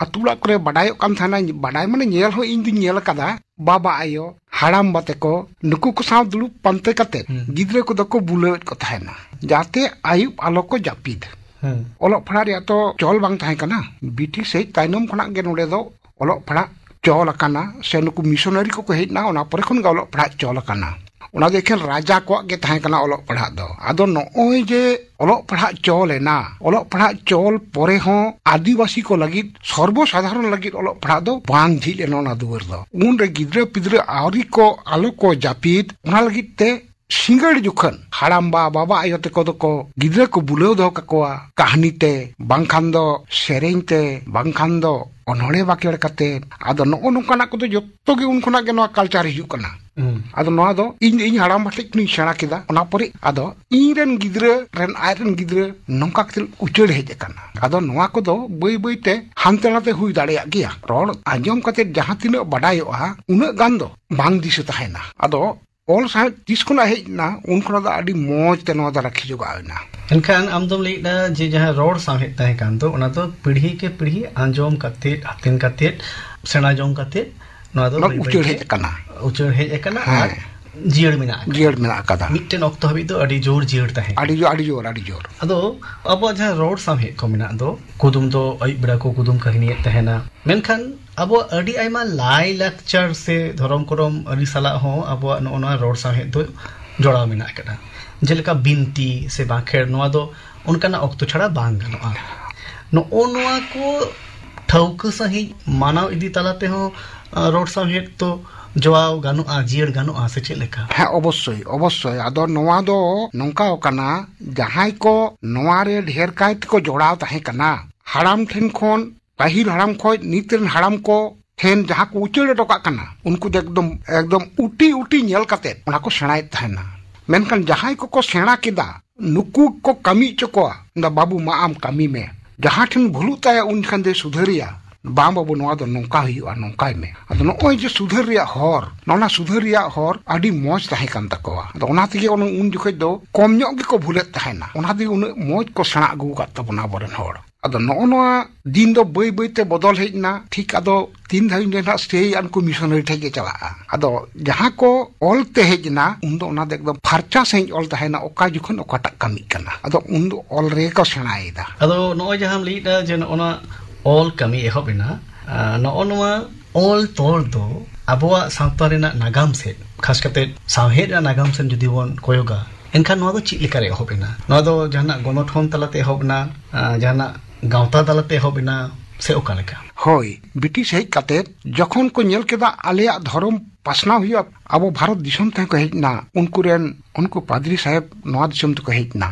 ᱟᱹᱛᱩ ᱚᱲᱟᱜ ᱠᱚᱨᱮ ᱵᱟᱰᱟᱭᱚᱜ ᱠᱟᱱ ᱛᱟᱦᱮᱱᱟ, ᱵᱟᱰᱟᱭ ᱢᱟᱱᱮ ᱧᱮᱞ ᱦᱚᱸ ᱤᱧ ᱫᱩᱧ ᱧᱮᱞ ᱟᱠᱟᱫᱟ, ᱵᱟᱵᱟ ᱟᱭᱳ, ᱦᱟᱲᱟᱢ ᱵᱟ ᱛᱟᱠᱚ, ᱱᱩᱠᱩ ᱠᱚ ᱥᱟᱶ ᱫᱩᱲᱩᱵ ᱯᱟᱱᱛᱮ ᱠᱟᱛᱮ ᱦᱩᱸ᱾ ᱜᱤᱫᱽᱨᱟᱹ ᱠᱚᱫᱚ ᱠᱚ ᱵᱩᱞᱟᱹᱣᱮᱫ ᱠᱚ ᱛᱟᱦᱮᱱᱟ, ᱡᱟᱛᱮ ᱟᱹᱭᱩᱵ ᱟᱞᱚ ᱠᱚ ᱡᱟᱹᱯᱤᱫ᱾ ᱦᱩᱸ᱾ ᱚᱞᱚᱜ ᱯᱟᱲᱦᱟᱜ ᱨᱮᱭᱟᱜ ᱛᱚ ᱪᱚᱞ ᱵᱟᱝ ᱛᱟᱦᱮᱸ ᱠᱟᱱᱟ᱾ ᱵᱨᱤᱴᱤᱥ ᱦᱮᱡ ᱛᱟᱭᱱᱚᱢ ᱠᱷᱚᱱᱟᱜ ᱜᱮ ᱱᱚᱰᱮ ᱫᱚ ᱚᱞᱚᱜ ᱯᱟᱲᱦᱟᱜ ᱪᱚᱞ ᱟᱠᱟᱱᱟ, ᱥᱮ ᱱᱩᱠᱩ ᱢᱤᱥᱚᱱᱟᱨᱤ ᱠᱚᱠᱚ ᱦᱮᱡ ᱮᱱᱟ, ᱚᱱᱟ ᱯᱚᱨᱮ ᱠᱷᱚᱱ ᱜᱮ ᱚᱞᱚᱜ ᱯᱟᱲᱦᱟᱜ ᱪᱚᱞ ᱟᱠᱟᱱᱟ᱾ ᱚᱱᱟ ᱫᱚ ᱮᱠᱷᱮᱱ ᱨᱟᱡᱟ ᱠᱚᱣᱟᱜ ᱜᱮ ᱛᱟᱦᱮᱸ ᱠᱟᱱᱟ ᱚᱞᱚᱜ ᱯᱟᱲᱦᱟᱜ ᱫᱚ᱾ ᱟᱫᱚ ᱱᱚᱜᱼᱚᱭ ᱡᱮ ᱚᱞᱚᱜ ᱯᱟᱲᱦᱟᱜ ᱪᱚᱞ ᱮᱱᱟ, ᱚᱞᱚᱜ ᱯᱟᱲᱦᱟᱜ ᱪᱚᱞ ᱯᱚᱨᱮ ᱦᱚᱸ ᱟᱹᱫᱤᱵᱟᱹᱥᱤ ᱠᱚ ᱞᱟᱹᱜᱤᱫ, ᱥᱚᱨᱵᱚ ᱥᱟᱫᱷᱟᱨᱚᱱ ᱞᱟᱹᱜᱤᱫ ᱚᱞᱚᱜ ᱯᱟᱲᱦᱟᱜ ᱫᱚ ᱵᱟᱝ ᱡᱷᱤᱡ ᱞᱮᱱᱟ ᱚᱱᱟ ᱫᱩᱣᱟᱹᱨ ᱫᱚ᱾ ᱩᱱᱨᱮ ᱜᱤᱫᱽᱨᱟᱹ ᱯᱤᱫᱽᱨᱟᱹ ᱟᱹᱣᱨᱤ ᱠᱚ ᱟᱞᱚ ᱠᱚ ᱡᱟᱹᱯᱤᱫ, ᱚᱱᱟ ᱞᱟᱹᱜᱤᱫ ᱛᱮ ᱥᱤᱸᱜᱟᱹᱲ ᱡᱚᱠᱷᱚᱱ ᱦᱟᱲᱟᱢ ᱵᱟ ᱵᱟᱵᱟ ᱟᱭᱳ ᱛᱟᱠᱚ ᱫᱚᱠᱚ ᱜᱤᱫᱽᱨᱟᱹ ᱠᱚ ᱵᱩᱞᱟᱹᱣ ᱫᱚᱦᱚ ᱠᱟᱠᱚᱣᱟ ᱠᱟᱹᱦᱱᱤ ᱛᱮ, ᱵᱟᱝᱠᱷᱟᱱ ᱫᱚ ᱥᱮᱨᱮᱧ ᱛᱮ, ᱵᱟᱝᱠᱷᱟᱱ ᱫᱚ ᱚᱱᱚᱬᱦᱮ ᱵᱟᱠᱷᱮᱲ ᱠᱟᱛᱮ᱾ ᱟᱫᱚ ᱱᱚᱜᱼᱚ ᱱᱚᱝᱠᱟᱱᱟᱜ ᱠᱚᱫᱚ ᱡᱚᱛᱚ ᱜᱮ ᱩᱱ ᱠᱷᱚᱱᱟᱜ ᱜᱮ ᱱᱚᱣᱟ ᱠᱟᱞᱪᱟᱨ ᱦᱤᱡᱩᱜ ᱠᱟᱱᱟ᱾ ᱦᱩᱸ᱾ ᱟᱫᱚ ᱱᱚᱣᱟ ᱫᱚ ᱤᱧ ᱫᱚ ᱤᱧ ᱦᱟᱲᱟᱢ ᱵᱟ ᱴᱷᱮᱡ ᱠᱷᱚᱱᱤᱧ ᱥᱮᱬᱟ ᱠᱮᱫᱟ᱾ ᱚᱱᱟ ᱯᱚᱨᱮ ᱟᱫᱚ ᱤᱧ ᱨᱮᱱ ᱜᱤᱫᱽᱨᱟᱹ ᱨᱮᱱ ᱟᱡ ᱨᱮᱱ ᱜᱤᱫᱽᱨᱟᱹ ᱱᱚᱝᱠᱟ ᱠᱟᱛᱮ ᱩᱪᱟᱹᱲ ᱦᱮᱡ ᱟᱠᱟᱱᱟ᱾ ᱟᱫᱚ ᱱᱚᱣᱟ ᱠᱚᱫᱚ ᱵᱟᱹᱭ ᱵᱟᱹᱭ ᱛᱮ ᱦᱟᱱᱛᱮ ᱱᱟᱛᱮ ᱦᱩᱭ ᱫᱟᱲᱮᱭᱟᱜ ᱜᱮᱭᱟ᱾ ᱨᱚᱲ ᱟᱸᱡᱚᱢ ᱠᱟᱛᱮ ᱡᱟᱦᱟᱸ ᱛᱤᱱᱟᱹᱜ ᱵᱟᱰᱟᱭᱚᱜᱼᱟ, ᱩᱱᱟᱹᱜ ᱜᱟᱱ ᱫᱚ ᱵᱟᱝ ᱫᱤᱥᱟᱹ ᱛᱟᱦᱮᱱᱟ᱾ ᱟᱫᱚ ᱚᱞ ᱥᱟᱶᱦᱮᱫ ᱛᱤᱥ ᱠᱷᱚᱱᱟᱜ ᱦᱮᱡ ᱮᱱᱟ, ᱩᱱ ᱠᱷᱚᱱᱟᱜ ᱫᱚ ᱟᱹᱰᱤ ᱢᱚᱸᱡᱽ ᱛᱮ ᱱᱚᱣᱟ ᱫᱚ ᱨᱟᱹᱠᱷᱤ ᱡᱚᱜᱟᱣ ᱮᱱᱟ᱾ ᱮᱱᱠᱷᱟᱱ ᱟᱢ ᱫᱚᱢ ᱞᱟᱹᱭᱮᱫᱟ ᱡᱮ ᱡᱟᱦᱟᱸ ᱨᱚᱲ ᱥᱟᱶᱦᱮᱫ ᱛᱟᱦᱮᱸ ᱠᱟᱱ ᱫᱚ, ᱚᱱᱟ ᱫᱚ ᱯᱤᱲᱦᱤ ᱠᱮ ᱯᱤᱲᱦᱤ ᱟᱸᱡᱚᱢ ᱠᱟᱛᱮᱫ, ᱦᱟᱛᱮᱱ ᱠᱟᱛᱮᱫ, ᱥᱮᱬᱟ ᱡᱚᱝ ᱠᱟᱛᱮᱫ, ᱱᱚᱣᱟ ᱫᱚ ᱚᱱᱟ ᱵᱟᱹᱭ ᱵᱟᱹᱭ ᱩᱪᱟᱹᱲ ᱛᱮ ᱦᱮᱡ ᱟᱠᱟᱱᱟ᱾ ᱩᱪᱟᱹᱲ ᱦᱮᱡ ᱟᱠᱟᱱᱟ᱾ ᱦᱮᱸ᱾ ᱟᱨ ᱡᱤᱭᱟᱹᱲ ᱢᱮᱱᱟᱜ ᱟᱠᱟᱫᱟ᱾ ᱡᱤᱭᱟᱹᱲ ᱢᱮᱱᱟᱜ ᱟᱠᱟᱫᱟ᱾ ᱢᱤᱫᱴᱮᱱ ᱚᱠᱛᱚ ᱦᱟᱹᱵᱤᱡ ᱫᱚ ᱟᱹᱰᱤ ᱡᱳᱨ ᱡᱤᱭᱟᱹᱲ ᱛᱟᱦᱮᱸ ᱟᱹᱰᱤ ᱠᱟᱱᱟ᱾ ᱡᱳᱨ, ᱟᱹᱰᱤ ᱡᱳᱨ, ᱟᱹᱰᱤ ᱡᱳᱨ᱾ ᱟᱫᱚ ᱟᱵᱚᱣᱟᱜ ᱡᱟᱦᱟᱸ ᱨᱚᱲ ᱥᱟᱶᱦᱮᱫ ᱠᱚ ᱢᱮᱱᱟᱜ ᱫᱚ, ᱠᱩᱫᱩᱢ ᱫᱚ ᱟᱹᱭᱩᱵ ᱵᱮᱲᱟ ᱠᱚ ᱠᱩᱫᱩᱢ ᱠᱟᱹᱦᱱᱤᱭᱮᱫ ᱛᱟᱦᱮᱱᱟ, ᱢᱮᱱᱠᱷᱟᱱ ᱟᱵᱚᱣᱟᱜ ᱟᱹᱰᱤ ᱟᱭᱢᱟ ᱞᱟᱭ ᱞᱟᱠᱪᱟᱨ ᱥᱮ ᱫᱷᱚᱨᱚᱢ ᱠᱚᱨᱚᱢ ᱟᱹᱨᱤ ᱥᱟᱞᱟᱜ ᱦᱚᱸ ᱟᱵᱚᱣᱟᱜ ᱱᱚᱜᱼᱚ ᱱᱚᱣᱟ ᱨᱚᱲ ᱥᱟᱶᱦᱮᱫ ᱫᱚ ᱡᱚᱲᱟᱣ ᱢᱮᱱᱟᱜ ᱟᱠᱟᱫᱟ᱾ ᱡᱮᱞᱮᱠᱟ ᱵᱤᱱᱛᱤ ᱥᱮ ᱵᱟᱸᱠᱷᱮᱲ, ᱱᱚᱣᱟ ᱫᱚ ᱚᱱᱠᱟᱱᱟᱜ ᱚᱠᱛᱚ ᱪᱷᱟᱲᱟ ᱵᱟᱝ ᱜᱟᱱᱚᱜᱼᱟ᱾ ᱱᱚᱜᱼᱚ ᱱᱚᱣᱟ ᱠᱚ ᱴᱷᱟᱹᱣᱠᱟᱹ ᱥᱟᱺᱦᱤᱡ ᱢᱟᱱᱟᱣ ᱤᱫᱤ ᱛᱟᱞᱟ ᱛᱮᱦᱚᱸ, ᱟ, ᱨᱚᱲ ᱥᱟᱶᱦᱮᱫ ᱫᱚ ᱡᱚᱲᱟᱣ ᱜᱟᱱᱚᱜᱼᱟ, ᱡᱤᱭᱟᱹᱲ ᱜᱟᱱᱚᱜᱼᱟ ᱥᱮ ᱪᱮᱫ ᱞᱮᱠᱟ? ᱦᱮᱸ, ᱚᱵᱚᱥᱥᱳᱭ, ᱚᱵᱚᱥᱥᱳᱭ᱾ ᱟᱫᱚ ᱱᱚᱣᱟ ᱫᱚ ᱱᱚᱝᱠᱟ ᱠᱟᱱᱟ, ᱡᱟᱦᱟᱸᱭ ᱠᱚ ᱱᱚᱣᱟ ᱨᱮ ᱰᱷᱮᱨ ᱠᱟᱭ ᱛᱮᱠᱚ ᱡᱚᱲᱟᱣ ᱛᱟᱦᱮᱸ ᱠᱟᱱᱟ, ᱦᱟᱲᱟᱢ ᱴᱷᱮᱱ ᱠᱷᱚᱱ, ᱯᱟᱹᱦᱤᱞ ᱦᱟᱲᱟᱢ ᱠᱷᱚᱱ ᱱᱤᱛ ᱨᱮᱱ ᱦᱟᱲᱟᱢ ᱠᱚ ᱴᱷᱮᱱ ᱡᱟᱦᱟᱸ ᱠᱚ ᱩᱪᱟᱹᱲ ᱦᱚᱴᱚ ᱠᱟᱜ ᱠᱟᱱᱟ, ᱩᱱᱠᱩ ᱫᱚ ᱮᱠᱫᱚᱢ, ᱮᱠᱫᱚᱢ ᱩᱴᱤ ᱩᱴᱤ ᱧᱮᱞ ᱠᱟᱛᱮ ᱚᱱᱟ ᱠᱚ ᱥᱮᱬᱟᱭᱮᱫ ᱛᱟᱦᱮᱱᱟ᱾ ᱢᱮᱱᱠᱷᱟᱱ ᱡᱟᱦᱟᱸᱭ ᱠᱚᱠᱚ ᱥᱮᱬᱟ ᱠᱮᱫᱟ, ᱱᱩᱠᱩ ᱠᱚ ᱠᱟᱹᱢᱤ ᱦᱚᱪᱚ ᱠᱚᱣᱟ, ᱢᱮᱱᱫᱟ, "ᱵᱟᱹᱵᱩ, ᱢᱟ ᱟᱢ ᱠᱟᱹᱢᱤ ᱢᱮ, ᱡᱟᱦᱟᱸ ᱴᱷᱮᱱ ᱵᱷᱩᱞᱩᱜ ᱛᱟᱭᱟ ᱩᱱ ᱠᱷᱟᱱ ᱫᱚᱭ ᱥᱩᱫᱷᱟᱹᱨᱮᱭᱟ, ᱵᱟᱝ ᱵᱟᱹᱵᱩ, ᱱᱚᱣᱟ ᱫᱚ ᱱᱚᱝᱠᱟ ᱦᱩᱭᱩᱜᱼᱟ, ᱱᱚᱝᱠᱟᱭ ᱢᱮ᱾" ᱟᱫᱚ ᱱᱚᱜᱼᱚᱭ ᱡᱮ ᱥᱩᱫᱷᱟᱹᱨ ᱨᱮᱭᱟᱜ ᱦᱚᱨ, ᱱᱚᱣᱟ ᱥᱩᱫᱷᱟᱹᱨ ᱨᱮᱭᱟᱜ ᱦᱚᱨ ᱟᱹᱰᱤ ᱢᱚᱸᱡᱽ ᱛᱟᱦᱮᱸ ᱠᱟᱱ ᱛᱟᱠᱚᱣᱟ᱾ ᱟᱫᱚ ᱚᱱᱟ ᱛᱮᱜᱮ ᱚᱱᱟ ᱩᱱ ᱡᱚᱠᱷᱚᱡ ᱫᱚ ᱠᱚᱢ ᱧᱚᱜ ᱜᱮᱠᱚ ᱵᱷᱩᱞᱮᱫ ᱛᱟᱦᱮᱱᱟ, ᱚᱱᱟ ᱛᱮᱜᱮ ᱩᱱᱟᱹᱜ ᱢᱚᱸᱡᱽ ᱠᱚ ᱥᱮᱬᱟ ᱟᱹᱜᱩ ᱟᱠᱟᱫ ᱛᱟᱵᱚᱱᱟ ᱟᱵᱚᱨᱮᱱ ᱦᱚᱲ᱾ ᱟᱫᱚ ᱱᱚᱜᱼᱚ ᱱᱚᱣᱟ ᱫᱤᱱ ᱫᱚ ᱵᱟᱹᱭ ᱵᱟᱹᱭ ᱛᱮ ᱵᱚᱫᱚᱞ ᱦᱮᱡ ᱮᱱᱟ᱾ ᱴᱷᱤᱠ ᱟᱫᱚ ᱛᱤᱱ ᱫᱷᱟᱹᱵᱤᱡ ᱫᱚ ᱱᱟᱦᱟᱜ ᱥᱴᱮᱭ ᱟᱱ ᱠᱚ ᱢᱤᱥᱚᱱᱟᱨᱤ ᱴᱷᱮᱡ ᱜᱮ ᱪᱟᱞᱟᱜᱼᱟ᱾ ᱟᱫᱚ ᱡᱟᱦᱟᱸ ᱠᱚ ᱚᱞ ᱛᱮ ᱦᱮᱡ ᱮᱱᱟ, ᱩᱱ ᱫᱚ ᱚᱱᱟ ᱫᱚ ᱮᱠᱫᱚᱢ ᱯᱷᱟᱨᱪᱟ ᱥᱟᱺᱦᱤᱡ ᱚᱞ ᱛᱟᱦᱮᱱᱟ, ᱚᱠᱟ ᱡᱚᱠᱷᱚᱱ ᱚᱠᱟᱴᱟᱜ ᱠᱟᱹᱢᱤᱜ ᱠᱟᱱᱟ᱾ ᱟᱫᱚ ᱩᱱ ᱫᱚ ᱚᱞ ᱨᱮᱜᱮ ᱠᱚ ᱥᱮᱬᱟᱭᱮᱫᱟ᱾ ᱟᱫᱚ ᱱᱚᱜᱼᱚᱭ ᱡᱟᱦᱟᱸᱢ ᱞᱟᱹᱭᱮᱫᱟ ᱡᱮ ᱱᱚᱜᱼᱚ ᱱᱚᱣᱟ ᱚᱞ ᱠᱟᱹᱢᱤ ᱮᱦᱚᱵ ᱮᱱᱟ, ᱟᱸ, ᱱᱚᱜᱼᱚ ᱱᱚᱣᱟ ᱚᱞ ᱛᱚᱞ ᱫᱚ ᱟᱵᱚᱣᱟᱜ ᱥᱟᱶᱛᱟ ᱨᱮᱱᱟᱜ ᱱᱟᱜᱟᱢ ᱥᱮᱫ, ᱠᱷᱟᱥ ᱠᱟᱛᱮ ᱥᱟᱶᱦᱮᱫ ᱨᱮᱱᱟᱜ ᱱᱟᱜᱟᱢ ᱥᱮᱫ ᱡᱩᱫᱤ ᱵᱚᱱ ᱠᱚᱭᱚᱜᱟ, ᱮᱱᱠᱷᱟᱱ ᱱᱚᱣᱟ ᱫᱚ ᱪᱮᱫ ᱞᱮᱠᱟᱨᱮ ᱮᱦᱚᱵ ᱮᱱᱟ? ᱱᱚᱣᱟ ᱫᱚ ᱡᱟᱦᱟᱱᱟᱜ ᱜᱚᱱᱚᱴᱷᱚᱱ ᱛᱟᱞᱟᱛᱮ ᱮᱦᱚᱵ ᱮᱱᱟ, ᱟᱸ, ᱡᱟᱦᱟᱱᱟᱜ ᱜᱟᱶᱛᱟ ᱛᱟᱞᱟᱛᱮ ᱮᱦᱚᱵ ᱮᱱᱟ, ᱥᱮ ᱚᱠᱟ ᱞᱮᱠᱟ? ᱦᱳᱭ, ᱵᱨᱤᱴᱤᱥ ᱦᱮᱡ ᱠᱟᱛᱮ ᱡᱚᱠᱷᱚᱱ ᱠᱚ ᱧᱮᱞ ᱠᱮᱫᱟ ᱟᱞᱮᱭᱟᱜ ᱫᱷᱚᱨᱚᱢ ᱯᱟᱥᱱᱟᱣ ᱦᱩᱭᱩᱜᱼᱟ᱾ ᱟᱵᱚ ᱵᱷᱟᱨᱚᱛ ᱫᱤᱥᱚᱢ ᱛᱮᱦᱚᱸ ᱠᱚ ᱦᱮᱡ ᱮᱱᱟ, ᱩᱱᱠᱩ ᱨᱮᱱ ᱩᱱᱠᱩ ᱯᱟᱫᱽᱨᱤ ᱥᱟᱦᱮᱵᱽ ᱱᱚᱣᱟ ᱫᱤᱥᱚᱢ ᱛᱮᱠᱚ ᱦᱮᱡ ᱮᱱᱟ᱾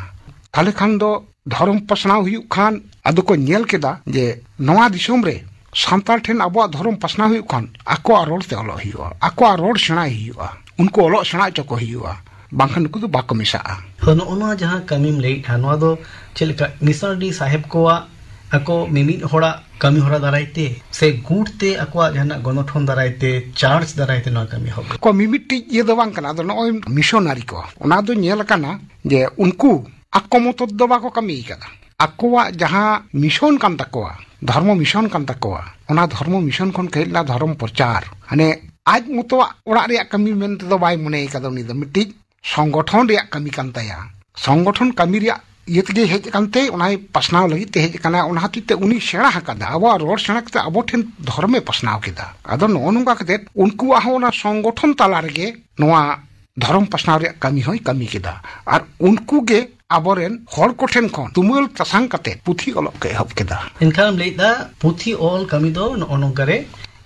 ᱛᱟᱦᱞᱮ ᱠᱷᱟᱱ ᱫᱚ ᱫᱷᱚᱨᱚᱢ ᱯᱟᱥᱱᱟᱣ ᱦᱩᱭᱩᱜ ᱠᱷᱟᱱ, ᱟᱫᱚ ᱠᱚ ᱧᱮᱞ ᱠᱮᱫᱟ ᱡᱮ ᱱᱚᱣᱟ ᱫᱤᱥᱚᱢ ᱨᱮ ᱥᱟᱱᱛᱟᱲ ᱴᱷᱮᱱ ᱟᱵᱚᱣᱟᱜ ᱫᱷᱚᱨᱚᱢ ᱯᱟᱥᱱᱟᱣ ᱦᱩᱭᱩᱜ ᱠᱷᱟᱱ ᱟᱠᱚᱣᱟᱜ ᱨᱚᱲ ᱛᱮ ᱚᱞᱚᱜ ᱦᱩᱭᱩᱜᱼᱟ, ᱟᱠᱚᱣᱟᱜ ᱨᱚᱲ ᱥᱮᱬᱟᱭ ᱦᱩᱭᱩᱜᱼᱟ, ᱩᱱᱠᱩ ᱚᱞᱚᱜ ᱥᱮᱬᱟ ᱦᱚᱪᱚ ᱠᱚ ᱦᱩᱭᱩᱜᱼᱟ, ᱵᱟᱝᱠᱷᱟᱱ ᱱᱩᱠᱩ ᱫᱚ ᱵᱟᱠᱚ ᱢᱮᱥᱟᱜᱼᱟ᱾ ᱦᱳᱭ, ᱱᱚᱜᱼᱚ ᱱᱚᱣᱟ ᱡᱟᱦᱟᱸ ᱠᱟᱹᱢᱤᱢ ᱞᱟᱹᱭᱮᱫᱼᱟ, ᱱᱚᱣᱟ ᱫᱚ ᱪᱮᱫ ᱞᱮᱠᱟ ᱢᱤᱥᱚᱱᱟᱨᱤ ᱥᱟᱦᱮᱵᱽ ᱠᱚᱣᱟᱜ ᱟᱠᱚ ᱢᱤᱢᱤᱫ ᱦᱚᱲᱟᱜ ᱠᱟᱹᱢᱤ ᱦᱚᱨᱟ ᱫᱟᱨᱟᱭ ᱛᱮ ᱥᱮ ᱜᱩᱴ ᱛᱮ ᱟᱠᱚᱣᱟᱜ ᱡᱟᱦᱟᱱᱟᱜ ᱜᱚᱱᱚᱴᱷᱚᱱ ᱫᱟᱨᱟᱭ ᱛᱮ, ᱪᱟᱨᱪ ᱫᱟᱨᱟᱭ ᱛᱮ ᱱᱚᱣᱟ ᱠᱟᱹᱢᱤ ᱮᱦᱚᱵ ᱞᱮᱱᱟ? ᱠᱚ ᱢᱤᱢᱤᱫᱴᱤᱡ ᱤᱭᱟᱹ ᱫᱚ ᱵᱟᱝ ᱠᱟᱱᱟ᱾ ᱟᱫᱚ ᱱᱚᱜᱼᱚᱭ ᱢᱤᱥᱚᱱᱟᱨᱤ ᱠᱚ, ᱚᱱᱟ ᱫᱚ ᱧᱮᱞ ᱟᱠᱟᱱᱟ ᱡᱮ ᱩᱱᱠᱩ ᱟᱠᱚ ᱢᱚᱛᱚ ᱫᱚ ᱵᱟᱠᱚ ᱠᱟᱹᱢᱤ ᱠᱟᱫᱟ᱾ ᱟᱠᱚᱣᱟᱜ ᱡᱟᱦᱟᱸ ᱢᱤᱥᱚᱱ ᱠᱟᱱ ᱛᱟᱠᱚᱣᱟ, ᱫᱷᱚᱨᱢᱚ ᱢᱤᱥᱚᱱ ᱠᱟᱱ ᱛᱟᱠᱚᱣᱟ, ᱚᱱᱟ ᱫᱷᱚᱨᱢᱚ ᱢᱤᱥᱚᱱ ᱠᱷᱚᱱ ᱠᱚ ᱦᱮᱡ ᱞᱮᱱᱟ ᱫᱷᱚᱨᱚᱢ ᱯᱨᱚᱪᱟᱨ᱾ ᱦᱟᱱᱮ ᱟᱡ ᱢᱚᱛᱚᱣᱟᱜ ᱚᱲᱟᱜ ᱨᱮᱭᱟᱜ ᱠᱟᱹᱢᱤ ᱢᱮᱱᱛᱮ ᱫᱚ ᱵᱟᱭ ᱢᱚᱱᱮ ᱠᱟᱫᱟ, ᱩᱱᱤ ᱫᱚ ᱢᱤᱫᱴᱤᱡ ᱥᱚᱝᱜᱚᱴᱷᱚᱱ ᱨᱮᱭᱟᱜ ᱠᱟᱹᱢᱤ ᱠᱟᱱ ᱛᱟᱭᱟ᱾ ᱥᱚᱝᱜᱚᱴᱷᱚᱱ ᱠᱟᱹᱢᱤ ᱨᱮᱭᱟᱜ ᱤᱭᱟᱹ ᱛᱮᱜᱮ ᱦᱮᱡ ᱟᱠᱟᱱ ᱛᱮ, ᱚᱱᱟᱭ ᱯᱟᱥᱱᱟᱣ ᱞᱟᱹᱜᱤᱫ ᱛᱮ ᱦᱮᱡ ᱟᱠᱟᱱᱟ᱾ ᱚᱱᱟ ᱦᱚᱛᱮᱡ ᱛᱮ ᱩᱱᱤ ᱥᱮᱬᱟ ᱟᱠᱟᱫᱟ, ᱟᱵᱚᱣᱟᱜ ᱨᱚᱲ ᱥᱮᱬᱟ ᱠᱟᱛᱮ ᱟᱵᱚ ᱴᱷᱮᱱ ᱫᱷᱚᱨᱚᱢᱮ ᱯᱟᱥᱱᱟᱣ ᱠᱮᱫᱟ᱾ ᱟᱫᱚ ᱱᱚᱜᱼᱚ ᱱᱚᱝᱠᱟ ᱠᱟᱛᱮ ᱩᱱᱠᱩᱣᱟᱜ ᱦᱚᱸ ᱚᱱᱟ ᱥᱚᱝᱜᱚᱴᱷᱚᱱ ᱛᱟᱞᱟ ᱨᱮᱜᱮ ᱱᱚᱣᱟ ᱫᱷᱚᱨᱚᱢ ᱯᱟᱥᱱᱟᱣ ᱨᱮᱭᱟᱜ ᱠᱟᱹᱢᱤ ᱦᱚᱸᱭ ᱠᱟᱹᱢᱤ ᱠᱮᱫᱟ᱾ ᱟᱨ ᱩᱱᱠᱩ ᱜᱮ ᱟᱵᱚᱨᱮᱱ ᱦᱚᱲ ᱠᱚᱴᱷᱮᱱ ᱠᱷᱚᱱ ᱛᱩᱢᱟᱹᱞ ᱛᱟᱥᱟᱝ ᱠᱟᱛᱮ ᱯᱩᱛᱷᱤ ᱚᱞᱚᱜ ᱠᱚ ᱮᱦᱚᱵ ᱠᱮᱫᱟ᱾ ᱮᱱᱠᱷᱟᱱ ᱮᱢ ᱞᱟᱹᱭᱮᱫᱟ ᱯᱩᱛᱷᱤ ᱚᱞ ᱠᱟᱹᱢᱤ ᱫᱚ ᱱᱚᱜᱼᱚ ᱱᱚᱝᱠᱟ ᱨᱮ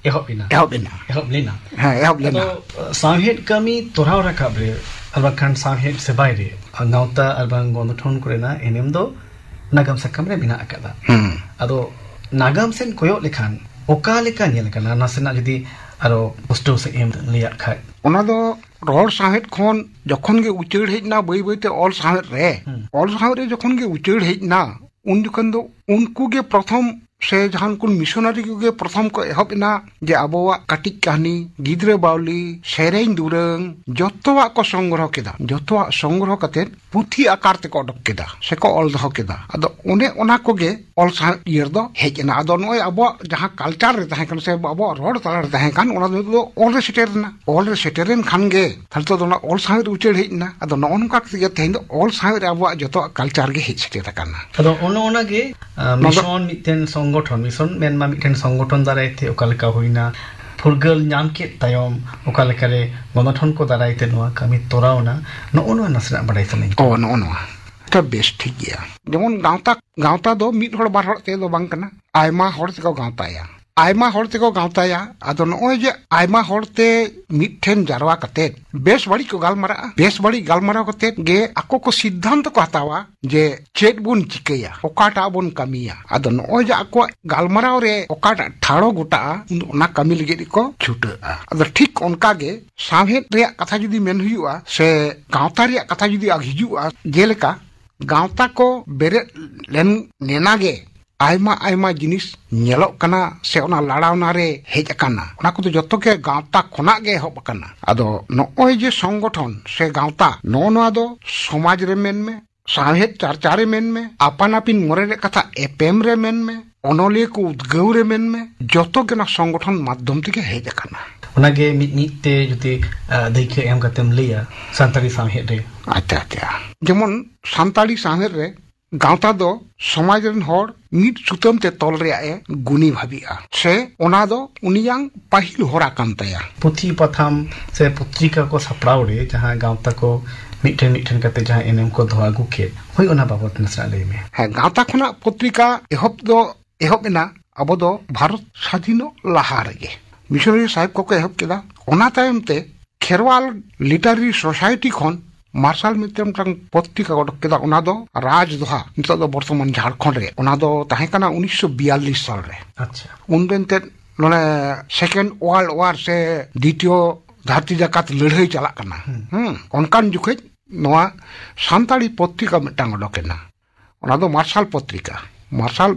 ᱮᱦᱚᱵ ᱮᱱᱟ? ᱮᱦᱚᱵ ᱮᱱᱟ᱾ ᱮᱦᱚᱵ ᱞᱮᱱᱟ᱾ ᱦᱮᱸ, ᱮᱦᱚᱵ ᱞᱮᱱᱟ᱾ ᱟᱫᱚ, ᱥᱟᱶᱦᱮᱫ ᱠᱟᱹᱢᱤ ᱛᱚᱨᱟᱣ ᱨᱟᱠᱟᱵ ᱨᱮ ᱟᱨ ᱵᱟᱝᱠᱷᱟᱱ ᱥᱟᱶᱦᱮᱫ ᱥᱮᱵᱟᱭ ᱨᱮ ᱜᱟᱶᱛᱟ ᱟᱨ ᱵᱟᱝ ᱜᱚᱱᱚᱴᱷᱚᱱ ᱠᱚᱨᱮᱱᱟᱜ ᱮᱱᱮᱢ ᱫᱚ ᱱᱟᱜᱟᱢ ᱥᱟᱠᱟᱢ ᱨᱮ ᱢᱮᱱᱟᱜ ᱟᱠᱟᱫᱟ᱾ ᱦᱩᱸ᱾ ᱟᱫᱚ ᱱᱟᱜᱟᱢ ᱥᱮᱫ ᱠᱚᱭᱚᱜ ᱞᱮᱠᱷᱟᱱ ᱚᱠᱟ ᱞᱮᱠᱟ ᱧᱮᱞ ᱟᱠᱟᱱᱟ? ᱱᱟᱥᱮᱱᱟᱜ ᱡᱩᱫᱤ ᱟᱨᱚ ᱯᱩᱥᱴᱟᱹᱣ ᱥᱮᱫ ᱮᱢ ᱞᱟᱹᱭᱟᱫ ᱠᱷᱟᱡ᱾ ᱚᱱᱟ ᱫᱚ ᱨᱚᱲ ᱥᱟᱶᱦᱮᱫ ᱠᱷᱚᱱ ᱡᱚᱠᱷᱚᱱ ᱜᱮ ᱩᱪᱟᱹᱲ ᱦᱮᱡ ᱮᱱᱟ ᱵᱟᱹᱭ ᱵᱟᱹᱭᱛᱮ ᱚᱞ ᱥᱟᱶᱦᱮᱫ ᱨᱮ, ᱦᱩᱸ᱾ ᱚᱞ ᱥᱟᱶᱦᱮᱫ ᱨᱮ ᱡᱚᱠᱷᱚᱱ ᱜᱮ ᱩᱪᱟᱹᱲ ᱦᱮᱡ ᱮᱱᱟ, ᱩᱱ ᱡᱚᱠᱷᱚᱱ ᱫᱚ ᱩᱱᱠᱩ ᱜᱮ ᱯᱨᱚᱛᱷᱚᱢ ᱥᱮ ᱡᱟᱦᱟᱱ ᱠᱚ ᱢᱤᱥᱚᱱᱟᱨᱤ ᱠᱚᱜᱮ ᱯᱨᱚᱛᱷᱚᱢ ᱠᱚ ᱮᱦᱚᱵ ᱮᱱᱟ ᱡᱮ ᱟᱵᱚᱣᱟᱜ ᱠᱟᱹᱴᱤᱡ ᱠᱟᱹᱦᱱᱤ, ᱜᱤᱫᱽᱨᱟᱹ ᱵᱟᱣᱞᱤ, ᱥᱮᱨᱮᱧ ᱫᱩᱨᱟᱹᱝ, ᱡᱚᱛᱚᱣᱟᱜ ᱠᱚ ᱥᱚᱝᱜᱨᱚᱦᱚ ᱠᱮᱫᱟ᱾ ᱡᱚᱛᱚᱣᱟᱜ ᱥᱚᱝᱜᱨᱚᱦᱚ ᱠᱟᱛᱮ ᱯᱩᱛᱷᱤ ᱟᱠᱟᱨ ᱛᱮᱠᱚ ᱚᱰᱚᱠ ᱠᱮᱫᱟ, ᱥᱮᱠᱚ ᱚᱞ ᱫᱚᱦᱚ ᱠᱮᱫᱟ᱾ ᱟᱫᱚ ᱚᱱᱮ ᱚᱱᱟ ᱠᱚᱜᱮ ᱚᱞ ᱥᱟᱶᱦᱮᱫ ᱤᱭᱟᱹ ᱨᱮᱫᱚ ᱦᱮᱡ ᱮᱱᱟ᱾ ᱟᱫᱚ ᱱᱚᱜᱼᱚᱭ ᱟᱵᱚᱣᱟᱜ ᱡᱟᱦᱟᱸ ᱠᱟᱞᱪᱟᱨ ᱨᱮ ᱛᱟᱦᱮᱸ ᱠᱟᱱᱟ ᱥᱮ ᱟᱵᱚᱣᱟᱜ ᱨᱚᱲ ᱛᱟᱞᱟ ᱨᱮ ᱛᱟᱦᱮᱸ ᱠᱟᱱ, ᱚᱱᱟ ᱫᱚ ᱚᱞ ᱨᱮ ᱥᱮᱴᱮᱨ ᱮᱱᱟ᱾ ᱚᱞ ᱨᱮ ᱥᱮᱴᱮᱨᱮᱱ ᱠᱷᱟᱱ ᱜᱮ ᱛᱟᱦᱞᱮ ᱛᱚ ᱚᱱᱟ ᱚᱞ ᱥᱟᱶᱦᱮᱫ ᱨᱮ ᱩᱪᱟᱹᱲ ᱦᱮᱡ ᱮᱱᱟ᱾ ᱟᱫᱚ ᱱᱚᱜᱼᱚ ᱱᱚᱝᱠᱟ ᱠᱟᱛᱮ ᱜᱮ ᱛᱮᱦᱮᱧ ᱫᱚ ᱚᱞ ᱥᱟᱶᱦᱮᱫ ᱨᱮ ᱟᱵᱚᱣᱟᱜ ᱡᱚᱛᱚᱣᱟᱜ ᱠᱟᱞᱪᱟᱨ ᱜᱮ ᱦᱮᱡ ᱥᱮᱴᱮᱨ ᱟᱠᱟᱱᱟ᱾ ᱟᱫᱚ ᱚᱱᱮ ᱚᱱᱟ ᱜᱮ, ᱟ, ᱱᱚᱣᱟ ᱫᱚ ᱢᱤᱥᱚᱱ ᱢᱤᱫᱴᱮᱱ ᱥᱚᱝᱜᱚᱴᱷᱚᱱ, ᱢᱤᱥᱚᱱ ᱢᱮᱱᱢᱟ ᱢᱤᱫᱴᱮᱱ ᱥᱚᱝᱜᱚᱴᱷᱚᱱ ᱫᱟᱨᱟᱭ ᱛᱮ ᱚᱠᱟ ᱞᱮᱠᱟ ᱦᱩᱭᱱᱟ, ᱯᱷᱩᱨᱜᱟᱹᱞ ᱧᱟᱢ ᱠᱮᱫ ᱛᱟᱭᱚᱢ ᱚᱠᱟ ᱞᱮᱠᱟᱨᱮ ᱜᱚᱱᱚᱴᱷᱚᱱ ᱠᱚ ᱫᱟᱨᱟᱭ ᱛᱮ ᱱᱚᱣᱟ ᱠᱟᱹᱢᱤ ᱛᱚᱨᱟᱣ ᱮᱱᱟ, ᱱᱚᱜᱼᱚ ᱱᱚᱣᱟ ᱱᱟᱥᱮᱱᱟᱜ ᱵᱟᱰᱟᱭ ᱥᱟᱱᱟᱧ ᱠᱟᱱᱟ᱾ ᱚ, ᱱᱚᱜᱼᱚ ᱱᱚᱣᱟ᱾ ᱟᱪᱪᱷᱟ, ᱵᱮᱥ, ᱴᱷᱤᱠ ᱜᱮᱭᱟ᱾ ᱡᱮᱢᱚᱱ ᱜᱟᱶᱛᱟ, ᱜᱟᱶᱛᱟ ᱫᱚ ᱢᱤᱫ ᱦᱚᱲ ᱵᱟᱨ ᱦᱚᱲ ᱛᱮ ᱫᱚ ᱵᱟᱝ ᱠᱟᱱᱟ, ᱟᱭᱢᱟ ᱦᱚᱲ ᱛᱮᱠᱚ ᱜᱟᱶᱛᱟᱭᱟ᱾ ᱟᱭᱢᱟ ᱦᱚᱲ ᱛᱮᱠᱚ ᱜᱟᱶᱛᱟᱭᱟ᱾ ᱟᱫᱚ ᱱᱚᱜᱼᱚᱭ ᱡᱮ ᱟᱭᱢᱟ ᱦᱚᱲ ᱛᱮ ᱢᱤᱫᱴᱷᱮᱱ ᱡᱟᱨᱣᱟ ᱠᱟᱛᱮᱫ ᱵᱮᱥ ᱵᱟᱹᱲᱤᱡ ᱠᱚ ᱜᱟᱞᱢᱟᱨᱟᱜᱼᱟ, ᱵᱮᱥ ᱵᱟᱹᱲᱤᱡ ᱜᱟᱞᱢᱟᱨᱟᱣ ᱠᱟᱛᱮᱫ ᱜᱮ ᱟᱠᱚ ᱠᱚ ᱥᱤᱫᱽᱫᱷᱟᱱᱛᱚ ᱠᱚ ᱦᱟᱛᱟᱣᱟ ᱡᱮ ᱪᱮᱫ ᱵᱚᱱ ᱪᱤᱠᱟᱹᱭᱟ, ᱚᱠᱟᱴᱟᱜ ᱵᱚᱱ ᱠᱟᱹᱢᱤᱭᱟ᱾ ᱟᱫᱚ ᱱᱚᱜᱼᱚᱭ ᱡᱮ ᱟᱠᱚᱣᱟᱜ ᱜᱟᱞᱢᱟᱨᱟᱣ ᱨᱮ ᱚᱠᱟᱴᱟᱜ ᱴᱷᱟᱲᱚ ᱜᱚᱴᱟᱜᱼᱟ, ᱚᱱᱟ ᱠᱟᱹᱢᱤ ᱞᱟᱹᱜᱤᱫ ᱜᱮᱠᱚ ᱪᱷᱩᱴᱟᱹᱜᱼᱟ᱾ ᱟᱫᱚ ᱴᱷᱤᱠ ᱚᱱᱠᱟ ᱜᱮ ᱥᱟᱶᱦᱮᱫ ᱨᱮᱭᱟᱜ ᱠᱟᱛᱷᱟ ᱡᱩᱫᱤ ᱢᱮᱱ ᱦᱩᱭᱩᱜᱼᱟ ᱥᱮ ᱜᱟᱶᱛᱟ ᱨᱮᱭᱟᱜ ᱠᱟᱛᱷᱟ ᱡᱩᱫᱤ ᱦᱤᱡᱩᱜᱼᱟ, ᱡᱮᱞᱮᱠᱟ ᱜᱟᱶᱛᱟ ᱠᱚ ᱵᱮᱨᱮᱫ ᱞᱮᱱ ᱱᱮᱱᱟ ᱜᱮ ᱟᱭᱢᱟ ᱟᱭᱢᱟ ᱡᱤᱱᱤᱥ ᱧᱮᱞᱚᱜ ᱠᱟᱱᱟ ᱥᱮ ᱚᱱᱟ ᱞᱟᱲᱟᱣᱱᱟ ᱨᱮ ᱦᱮᱡ ᱟᱠᱟᱱᱟ, ᱚᱱᱟ ᱠᱚᱫᱚ ᱡᱚᱛᱚ ᱜᱮ ᱜᱟᱶᱛᱟ ᱠᱷᱚᱱᱟᱜ ᱜᱮ ᱮᱦᱚᱵ ᱟᱠᱟᱱᱟ᱾ ᱟᱫᱚ ᱱᱚᱜᱼᱚᱭ ᱡᱮ ᱥᱚᱝᱜᱚᱴᱷᱚᱱ ᱥᱮ ᱜᱟᱶᱛᱟ, ᱱᱚᱜᱼᱚ ᱱᱚᱣᱟ ᱫᱚ ᱥᱚᱢᱟᱡᱽ ᱨᱮ ᱢᱮᱱ ᱢᱮ, ᱥᱟᱶᱦᱮᱫ ᱪᱟᱨᱪᱟ ᱨᱮ ᱢᱮᱱ ᱢᱮ, ᱟᱯᱟᱱ ᱟᱹᱯᱤᱱ ᱢᱚᱱᱮ ᱨᱮ ᱠᱟᱛᱷᱟ ᱮᱯᱮᱢ ᱨᱮ ᱢᱮᱱ ᱢᱮ, ᱚᱱᱚᱞᱤᱭᱟᱹ ᱠᱚ ᱩᱫᱽᱜᱟᱹᱣ ᱨᱮ ᱢᱮᱱ ᱢᱮ, ᱡᱚᱛᱚ ᱜᱮ ᱚᱱᱟ ᱥᱚᱝᱜᱚᱴᱷᱚᱱ ᱢᱟᱫᱽᱫᱷᱚᱢ ᱛᱮᱜᱮ ᱦᱮᱡ ᱟᱠᱟᱱᱟ᱾ ᱚᱱᱟᱜᱮ ᱢᱤᱫ ᱢᱤᱫ ᱛᱮ ᱡᱩᱫᱤ, ᱟ, ᱫᱟᱹᱭᱠᱟᱹ ᱮᱢ ᱠᱟᱛᱮᱢ ᱞᱟᱹᱭᱟ ᱥᱟᱱᱛᱟᱲᱤ ᱥᱟᱶᱦᱮᱫ ᱨᱮ᱾ ᱟᱪᱪᱷᱟ, ᱟᱪᱪᱷᱟ᱾ ᱡᱮᱢᱚᱱ ᱥᱟᱱᱛᱟᱲᱤ ᱥᱟᱶᱦᱮᱫ ᱨᱮ ᱜᱟᱶᱛᱟ ᱫᱚ ᱥᱚᱢᱟᱡᱽ ᱨᱮᱱ ᱦᱚᱲ ᱢᱤᱫ ᱥᱩᱛᱟᱹᱢ ᱛᱮ ᱛᱚᱞ ᱨᱮᱭᱟᱜ ᱮ ᱜᱩᱱᱤ ᱵᱷᱟᱵᱤᱜᱼᱟ, ᱥᱮ ᱚᱱᱟ ᱫᱚ ᱩᱱᱤᱭᱟᱝ ᱯᱟᱹᱦᱤᱞ ᱦᱚᱨᱟ ᱠᱟᱱ ᱛᱟᱭᱟ᱾ ᱯᱩᱛᱷᱤ ᱯᱟᱛᱷᱟᱢ ᱥᱮ ᱯᱚᱛᱨᱤᱠᱟ ᱠᱚ ᱥᱟᱯᱲᱟᱣ ᱨᱮ ᱡᱟᱦᱟᱸ ᱜᱟᱶᱛᱟ ᱠᱚ ᱢᱤᱫᱴᱷᱮᱱ ᱢᱤᱫᱴᱷᱮᱱ ᱠᱟᱛᱮ ᱡᱟᱦᱟᱸ ᱮᱱᱮᱢ ᱠᱚ ᱫᱚᱦᱚ ᱟᱹᱜᱩ ᱠᱮᱫ, ᱦᱳᱭ, ᱚᱱᱟ ᱵᱟᱵᱚᱛ ᱱᱟᱥᱮᱱᱟᱜ ᱞᱟᱹᱭ ᱢᱮ᱾ ᱦᱮᱸ, ᱜᱟᱶᱛᱟ ᱠᱷᱚᱱᱟᱜ ᱯᱚᱛᱨᱤᱠᱟ ᱮᱦᱚᱵ ᱫᱚ ᱮᱦᱚᱵ ᱮᱱᱟ ᱟᱵᱚ ᱫᱚ ᱵᱷᱟᱨᱚᱛ ᱥᱟᱫᱷᱤᱱᱚᱜ ᱞᱟᱦᱟ ᱨᱮᱜᱮ ᱢᱤᱥᱚᱱᱟᱨᱤ ᱥᱟᱦᱮᱵ ᱠᱚᱠᱚ ᱮᱦᱚᱵ ᱠᱮᱫᱟ᱾ ᱚᱱᱟ ᱛᱟᱭᱚᱢ ᱛᱮ ᱠᱷᱮᱨᱣᱟᱞ ᱞᱤᱴᱟᱨᱟᱨᱤ ᱥᱳᱥᱟᱭᱴᱤ ᱠᱷᱚᱱ ᱢᱟᱨᱥᱟᱞ ᱢᱤᱫᱴᱮᱱ ᱢᱤᱫᱴᱟᱝ ᱯᱚᱛᱨᱤᱠᱟ ᱚᱰᱚᱠ ᱠᱮᱫᱟ, ᱚᱱᱟ ᱫᱚ ᱨᱟᱡᱽ ᱫᱚᱦᱟ, ᱱᱤᱛᱚᱜ ᱫᱚ ᱵᱚᱨᱛᱚᱢᱟᱱ ᱡᱷᱟᱲᱠᱷᱚᱸᱰ ᱨᱮ, ᱚᱱᱟ ᱫᱚ ᱛᱟᱦᱮᱸ ᱠᱟᱱᱟ ᱩᱱᱤᱥᱥᱚ ᱵᱤᱭᱟᱞᱞᱤᱥ ᱥᱟᱞ ᱨᱮ᱾ ᱟᱪᱪᱷᱟ᱾ ᱩᱱᱫᱚ ᱮᱱᱛᱮᱫ ᱱᱚᱰᱮ ᱥᱮᱠᱮᱱᱰ ᱳᱣᱟᱨᱞᱰ ᱣᱟᱨ ᱥᱮ ᱫᱤᱛᱤᱭᱚ ᱫᱷᱟᱹᱨᱛᱤ ᱡᱟᱠᱟᱛ ᱞᱟᱹᱲᱦᱟᱹᱭ ᱪᱟᱞᱟᱜ ᱠᱟᱱᱟ᱾ ᱦᱩᱸ᱾ ᱦᱩᱸ, ᱚᱱᱠᱟᱱ ᱡᱚᱠᱷᱮᱡ ᱱᱚᱣᱟ ᱥᱟᱱᱛᱟᱲᱤ ᱯᱚᱛᱨᱤᱠᱟ ᱢᱤᱫᱴᱟᱝ ᱚᱰᱚᱠ ᱮᱱᱟ, ᱚᱱᱟ ᱫᱚ ᱢᱟᱨᱥᱟᱞ ᱯᱚᱛᱨᱤᱠᱟ, ᱢᱟᱨᱥᱟᱞ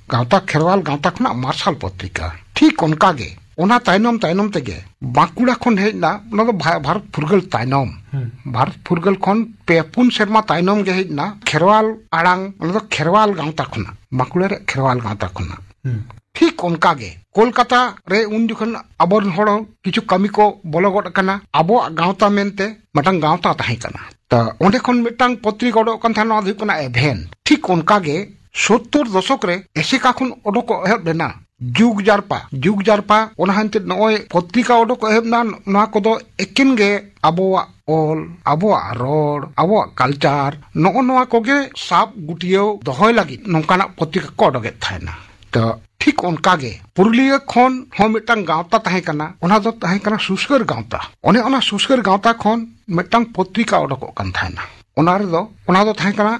ᱜᱟᱶᱛᱟ, ᱠᱷᱮᱨᱣᱟᱞ ᱜᱟᱶᱛᱟ ᱠᱷᱚᱱᱟᱜ ᱢᱟᱨᱥᱟᱞ ᱯᱚᱛᱨᱤᱠᱟ᱾ ᱴᱷᱤᱠ ᱚᱱᱠᱟ ᱜᱮ ᱚᱱᱟ ᱛᱟᱭᱱᱚᱢ ᱛᱟᱭᱱᱚᱢ ᱛᱮᱜᱮ ᱵᱟᱸᱠᱩᱲᱟ ᱠᱷᱚᱱ ᱦᱮᱡ ᱮᱱᱟ, ᱚᱱᱟ ᱫᱚ ᱵᱷᱟ-, ᱵᱷᱟᱨᱚᱛ ᱯᱷᱩᱨᱜᱟᱹᱞ ᱛᱟᱭᱱᱚᱢ᱾ ᱦᱩᱸ᱾ ᱵᱷᱟᱨᱚᱛ ᱯᱷᱩᱨᱜᱟᱹᱞ ᱠᱷᱚᱱ ᱯᱮ ᱯᱩᱱ ᱥᱮᱨᱢᱟ ᱛᱟᱭᱱᱚᱢ ᱜᱮ ᱦᱮᱡ ᱮᱱᱟ ᱠᱷᱮᱨᱣᱟᱞ ᱟᱲᱟᱝ, ᱚᱱᱟ ᱫᱚ ᱠᱷᱮᱨᱣᱟᱞ ᱜᱟᱶᱛᱟ ᱠᱷᱚᱱᱟᱜ, ᱵᱟᱸᱠᱩᱲᱟ ᱨᱮ ᱠᱷᱮᱨᱣᱟᱞ ᱜᱟᱶᱛᱟ ᱠᱷᱚᱱᱟᱜ᱾ ᱦᱩᱸ᱾ ᱴᱷᱤᱠ ᱚᱱᱠᱟ ᱜᱮ ᱠᱳᱞᱠᱟᱛᱟ ᱨᱮ ᱩᱱ ᱡᱚᱠᱷᱚᱱ ᱟᱵᱚᱨᱮᱱ ᱦᱚᱲ ᱦᱚᱸ ᱠᱤᱪᱷᱩ ᱠᱟᱹᱢᱤ ᱠᱚ ᱵᱚᱞᱚ ᱜᱚᱫ ᱟᱠᱟᱱᱟ, ᱟᱵᱚᱣᱟᱜ ᱜᱟᱶᱛᱟ ᱢᱮᱱᱛᱮ ᱢᱤᱫᱴᱟᱝ ᱜᱟᱶᱛᱟ ᱛᱟᱦᱮᱸ ᱠᱟᱱᱟ᱾ ᱛᱚ ᱚᱸᱰᱮ ᱠᱷᱚᱱ ᱢᱤᱫᱴᱟᱝ ᱯᱚᱛᱨᱤᱠᱟ ᱚᱰᱚᱠ ᱠᱟᱱ ᱛᱟᱦᱮᱸᱱᱟ, ᱱᱚᱣᱟ ᱫᱚ ᱦᱩᱭᱩᱜ ᱠᱟᱱᱟ ᱮᱵᱷᱮᱱ᱾ ᱴᱷᱤᱠ ᱚᱱᱠᱟ ᱜᱮ ᱥᱳᱛᱛᱳᱨ ᱫᱚᱥᱚᱠ ᱨᱮ ᱮᱥᱮᱠᱟ ᱠᱷᱚᱱ ᱚᱰᱚᱠᱚᱜ ᱮᱦᱚᱵ ᱞᱮᱱᱟ ᱡᱩᱜᱽ ᱡᱟᱨᱯᱟ, ᱡᱩᱜᱽ ᱡᱟᱨᱯᱟ, ᱚᱱᱟ ᱦᱚᱸ ᱮᱱᱛᱮᱫ ᱱᱚᱜᱼᱚᱭ ᱯᱚᱛᱨᱤᱠᱟ ᱚᱰᱚᱠᱚᱜ ᱮᱦᱚᱵ ᱮᱱᱟ, ᱱᱚᱣᱟ ᱠᱚᱫᱚ ᱮᱠᱮᱱ ᱜᱮ ᱟᱵᱚᱣᱟᱜ ᱚᱞ, ᱟᱵᱚᱣᱟᱜ ᱨᱚᱲ, ᱟᱵᱚᱣᱟᱜ ᱠᱟᱞᱪᱟᱨ, ᱱᱚᱜᱼᱚ ᱱᱚᱣᱟ ᱠᱚᱜᱮ ᱥᱟᱵ ᱜᱩᱴᱭᱟᱹᱣ ᱫᱚᱦᱚᱭ ᱞᱟᱹᱜᱤᱫ ᱱᱚᱝᱠᱟᱱᱟᱜ ᱯᱚᱛᱨᱤᱠᱟ ᱠᱚ ᱚᱰᱚᱠᱮᱫ ᱛᱟᱦᱮᱱᱟ᱾ ᱛᱚ ᱴᱷᱤᱠ ᱚᱱᱠᱟ ᱜᱮ ᱯᱩᱨᱩᱞᱤᱭᱟᱹ ᱠᱷᱚᱱ ᱦᱚᱸ ᱢᱤᱫᱴᱟᱝ ᱜᱟᱶᱛᱟ ᱛᱟᱦᱮᱸ ᱠᱟᱱᱟ, ᱚᱱᱟ ᱫᱚ ᱛᱟᱦᱮᱸ ᱠᱟᱱᱟ ᱥᱩᱥᱟᱹᱨ ᱜᱟᱶᱛᱟ᱾ ᱚᱱᱮ ᱚᱱᱟ ᱥᱩᱥᱟᱹᱨ ᱜᱟᱶᱛᱟ ᱠᱷᱚᱱ ᱢᱤᱫᱴᱟᱝ ᱯᱚᱛᱨᱤᱠᱟ ᱚᱰᱚᱠᱚᱜ ᱠᱟᱱ ᱛᱟᱦᱮᱱᱟ᱾ ᱚᱱᱟ ᱨᱮᱫᱚ, ᱚᱱᱟ ᱫᱚ ᱛᱟᱦᱮᱸ ᱠᱟᱱᱟ,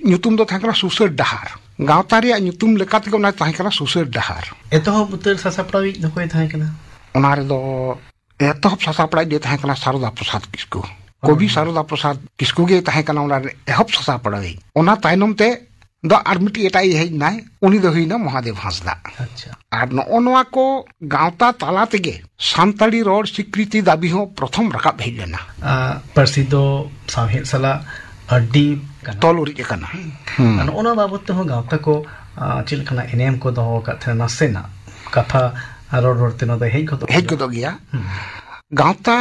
ᱧᱩᱛᱩᱢ ᱫᱚ ᱛᱟᱦᱮᱸ ᱠᱟᱱᱟ ᱥᱩᱥᱟᱹᱨ ᱰᱟᱦᱟᱨ᱾ ᱜᱟᱶᱛᱟ ᱨᱮᱭᱟᱜ ᱧᱩᱛᱩᱢ ᱞᱮᱠᱟ ᱛᱮᱜᱮ ᱚᱱᱟ ᱛᱟᱦᱮᱸ ᱠᱟᱱᱟ ᱥᱩᱥᱟᱹᱨ ᱰᱟᱦᱟᱨ᱾ ᱮᱛᱚᱦᱚᱵ ᱩᱛᱟᱹᱨ ᱥᱟᱥᱟᱯᱲᱟᱣᱤᱡ ᱫᱚ ᱚᱠᱚᱭ ᱛᱟᱦᱮᱸ ᱠᱟᱱᱟ? ᱚᱱᱟ ᱨᱮᱫᱚ ᱮᱛᱚᱦᱚᱵ ᱥᱟᱥᱟᱯᱲᱟᱣᱤᱡ ᱫᱚᱭ ᱛᱟᱦᱮᱸ ᱠᱟᱱᱟ ᱥᱟᱨᱚᱫᱟ ᱯᱨᱚᱥᱟᱫᱽ ᱠᱤᱥᱠᱩ᱾ ᱠᱚᱵᱤ ᱦᱩᱸ᱾ ᱥᱟᱨᱚᱫᱟ ᱯᱨᱚᱥᱟᱫᱽ ᱠᱤᱥᱠᱩ ᱜᱮᱭ ᱛᱟᱦᱮᱸ ᱠᱟᱱᱟ ᱚᱱᱟ ᱨᱮ ᱮᱦᱚᱵ ᱥᱟᱥᱟᱯᱲᱟᱣᱤᱡ᱾ ᱚᱱᱟ ᱛᱟᱭᱱᱚᱢ ᱛᱮ ᱫᱚ ᱟᱨ ᱢᱤᱫᱴᱤᱡ ᱮᱴᱟᱜ ᱤᱡ ᱦᱮᱡ ᱮᱱᱟᱭ, ᱩᱱᱤ ᱫᱚ ᱦᱩᱭᱱᱟ ᱢᱚᱦᱟᱫᱮᱵ ᱦᱟᱸᱥᱫᱟ᱾ ᱟᱪᱪᱷᱟ᱾ ᱟᱨ ᱱᱚᱜᱼᱚ ᱱᱚᱣᱟ ᱠᱚ ᱜᱟᱶᱛᱟ ᱛᱟᱞᱟ ᱛᱮᱜᱮ ᱥᱟᱱᱛᱟᱲᱤ ᱨᱚᱲ ᱥᱤᱠᱨᱤᱛᱤ ᱫᱟᱹᱵᱤ ᱦᱚᱸ ᱯᱨᱚᱛᱷᱚᱢ ᱨᱟᱠᱟᱵ ᱦᱮᱡ ᱞᱮᱱᱟ᱾ ᱟᱨ ᱯᱟᱹᱨᱥᱤ ᱫᱚ ᱥᱟᱶᱦᱮᱫ ᱥᱟᱞᱟᱜ ᱟᱹᱰᱤ ᱠᱟᱱᱟ᱾ ᱛᱚᱞ ᱩᱨᱤᱡ ᱟᱠᱟᱱᱟ᱾ ᱦᱩᱸ᱾ ᱟᱨ ᱱᱚᱜᱼᱚ ᱱᱚᱣᱟ ᱵᱟᱵᱚᱫ ᱛᱮᱦᱚᱸ ᱜᱟᱶᱛᱟ ᱠᱚ, ᱟᱨ ᱪᱮᱫ ᱞᱮᱠᱟᱱᱟᱜ ᱮᱱᱮᱢ ᱠᱚ ᱫᱚᱦᱚ ᱟᱠᱟᱫ ᱛᱟᱦᱮᱱᱟ? ᱱᱟᱥᱮᱱᱟᱜ ᱠᱟᱛᱷᱟ ᱨᱚᱲ ᱨᱚᱲ ᱛᱮ ᱱᱚᱣᱟ ᱫᱚ ᱦᱮᱡ ᱜᱚᱫᱚᱜ ᱦᱮᱡ ᱜᱮᱭᱟ᱾ ᱜᱚᱫᱚᱜ ᱜᱮᱭᱟ᱾ ᱦᱩᱸ᱾ ᱜᱟᱶᱛᱟ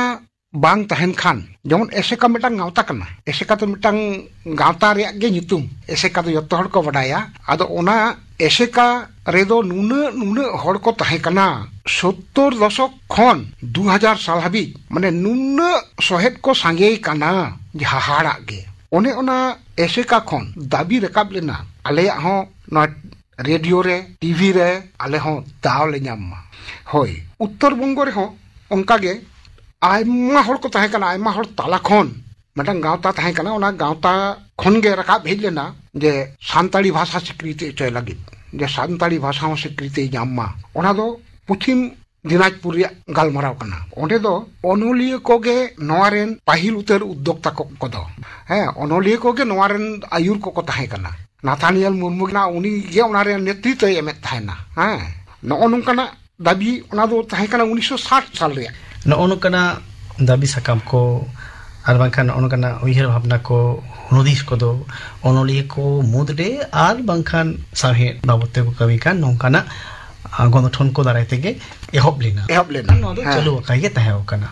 ᱵᱟᱝ ᱛᱟᱦᱮᱱ ᱠᱷᱟᱱ, ᱡᱮᱢᱚᱱ ᱮᱥᱮᱠᱟ ᱢᱤᱫᱴᱟᱝ ᱜᱟᱶᱛᱟ ᱠᱟᱱᱟ, ᱮᱥᱮᱠᱟ ᱫᱚ ᱢᱤᱫᱴᱟᱝ ᱜᱟᱶᱛᱟ ᱨᱮᱭᱟᱜ ᱜᱮ ᱧᱩᱛᱩᱢ, ᱮᱥᱮᱠᱟ ᱫᱚ ᱡᱚᱛᱚ ᱦᱚᱲ ᱠᱚ ᱵᱟᱰᱟᱭᱟ᱾ ᱟᱫᱚ ᱚᱱᱟ ᱮᱥᱮᱠᱟ ᱨᱮᱫᱚ ᱱᱩᱱᱟᱹᱜ, ᱱᱩᱱᱟᱹᱜ ᱦᱚᱲ ᱠᱚ ᱛᱟᱦᱮᱸ ᱠᱟᱱᱟ, ᱥᱳᱛᱛᱳᱨ ᱫᱚᱥᱚᱠ ᱠᱷᱚᱱ ᱫᱩ ᱦᱟᱡᱟᱨ ᱥᱟᱞ ᱦᱟᱹᱵᱤᱡ, ᱢᱟᱱᱮ ᱱᱩᱱᱟᱹᱜ ᱥᱚᱦᱮᱫ ᱠᱚ ᱥᱟᱸᱜᱮ ᱠᱟᱱᱟ ᱡᱮ ᱦᱟᱦᱟᱲᱟᱜ ᱜᱮ᱾ ᱚᱱᱮ ᱚᱱᱟ ᱮᱥᱮᱠᱟ ᱠᱷᱚᱱ ᱫᱟᱹᱵᱤ ᱨᱟᱠᱟᱵ ᱞᱮᱱᱟ, ᱟᱞᱮᱭᱟᱜ ᱦᱚᱸ ᱱᱚᱣᱟ ᱨᱮᱰᱤᱭᱳ ᱨᱮ, ᱴᱤᱵᱷᱤ ᱨᱮ ᱟᱞᱮ ᱦᱚᱸ ᱫᱟᱣ ᱞᱮ ᱧᱟᱢ ᱢᱟ᱾ ᱦᱳᱭ, ᱩᱛᱛᱚᱨ ᱵᱚᱝᱜᱚ ᱨᱮᱦᱚᱸ ᱚᱱᱠᱟ ᱜᱮ ᱟᱭᱢᱟ ᱦᱚᱲ ᱠᱚ ᱛᱟᱦᱮᱸ ᱠᱟᱱᱟ, ᱟᱭᱢᱟ ᱦᱚᱲ ᱛᱟᱞᱟ ᱠᱷᱚᱱ ᱢᱤᱫᱴᱟᱝ ᱜᱟᱶᱛᱟ ᱛᱟᱦᱮᱸ ᱠᱟᱱᱟ᱾ ᱚᱱᱟ ᱜᱟᱶᱛᱟ ᱠᱷᱚᱱ ᱜᱮ ᱨᱟᱠᱟᱵ ᱦᱮᱡ ᱞᱮᱱᱟ ᱡᱮ ᱥᱟᱱᱛᱟᱲᱤ ᱵᱷᱟᱥᱟ ᱥᱤᱠᱨᱤᱛᱤ ᱦᱚᱪᱚᱭ ᱞᱟᱹᱜᱤᱫ, ᱡᱮ ᱥᱟᱱᱛᱟᱲᱤ ᱵᱷᱟᱥᱟ ᱦᱚᱸ ᱥᱤᱠᱨᱤᱛᱤ ᱧᱟᱢ ᱢᱟ᱾ ᱚᱱᱟ ᱫᱚ ᱯᱚᱪᱷᱤᱢ ᱫᱤᱱᱟᱡᱽᱯᱩᱨ ᱨᱮᱭᱟᱜ ᱜᱟᱞᱢᱟᱨᱟᱣ ᱠᱟᱱᱟ᱾ ᱚᱸᱰᱮ ᱫᱚ ᱚᱱᱚᱞᱤᱭᱟᱹ ᱠᱚᱜᱮ ᱱᱚᱣᱟ ᱨᱮᱱ ᱯᱟᱹᱦᱤᱞ ᱩᱛᱟᱹᱨ ᱩᱫᱽᱫᱳᱠᱛᱟ ᱠᱚ, ᱠᱚᱫᱚ, ᱦᱮᱸ, ᱚᱱᱚᱞᱤᱭᱟᱹ ᱠᱚᱜᱮ ᱱᱚᱣᱟ ᱨᱮᱱ ᱟᱹᱭᱩᱨ ᱠᱚᱠᱚ ᱛᱟᱦᱮᱸ ᱠᱟᱱᱟ᱾ ᱱᱟᱛᱷᱟᱱᱤᱭᱟᱞ ᱢᱩᱨᱢᱩ ᱜᱮ ᱱᱟ-, ᱩᱱᱤ ᱜᱮ ᱚᱱᱟ ᱨᱮᱭᱟᱜ ᱱᱮᱛᱨᱤᱛᱵ ᱮ ᱮᱢᱮᱫ ᱛᱟᱦᱮᱱᱟ᱾ ᱦᱮᱸ, ᱱᱚᱜᱼᱚ ᱱᱚᱝᱠᱟᱱᱟᱜ ᱫᱟᱹᱵᱤ, ᱚᱱᱟ ᱫᱚ ᱛᱟᱦᱮᱸ ᱠᱟᱱᱟ ᱩᱱᱤᱥᱥᱚ ᱥᱟᱴ ᱥᱟᱞ ᱨᱮᱭᱟᱜ᱾ ᱱᱚᱜᱼᱚ ᱱᱚᱝᱠᱟᱱᱟᱜ ᱫᱟᱹᱵᱤ ᱥᱟᱠᱟᱢ ᱠᱚ ᱟᱨ ᱵᱟᱝᱠᱷᱟᱱ ᱱᱚᱜᱼᱚ ᱱᱚᱝᱠᱟᱱᱟᱜ ᱩᱭᱦᱟᱹᱨ ᱵᱷᱟᱵᱽᱱᱟ ᱠᱚ, ᱦᱩᱫᱤᱥ ᱠᱚᱫᱚ ᱚᱱᱚᱞᱤᱭᱟᱹ ᱠᱚ ᱢᱩᱫᱽᱨᱮ ᱟᱨ ᱵᱟᱝᱠᱷᱟᱱ ᱥᱟᱶᱦᱮᱫ ᱵᱟᱵᱚᱫ ᱛᱮᱠᱚ ᱠᱟᱹᱢᱤ ᱠᱟᱱ ᱱᱚᱝᱠᱟᱱᱟᱜ, ᱟ, ᱜᱚᱱᱚᱴᱷᱚᱱ ᱠᱚ ᱫᱟᱨᱟᱭ ᱛᱮᱜᱮ ᱮᱦᱚᱵ ᱞᱮᱱᱟ᱾ ᱮᱦᱚᱵ ᱞᱮᱱᱟ᱾ ᱱᱚᱣᱟ ᱫᱚ ᱦᱮᱸ᱾ ᱪᱟᱹᱞᱩ ᱟᱠᱟᱱ ᱜᱮ ᱛᱟᱦᱮᱸ ᱠᱟᱱᱟ᱾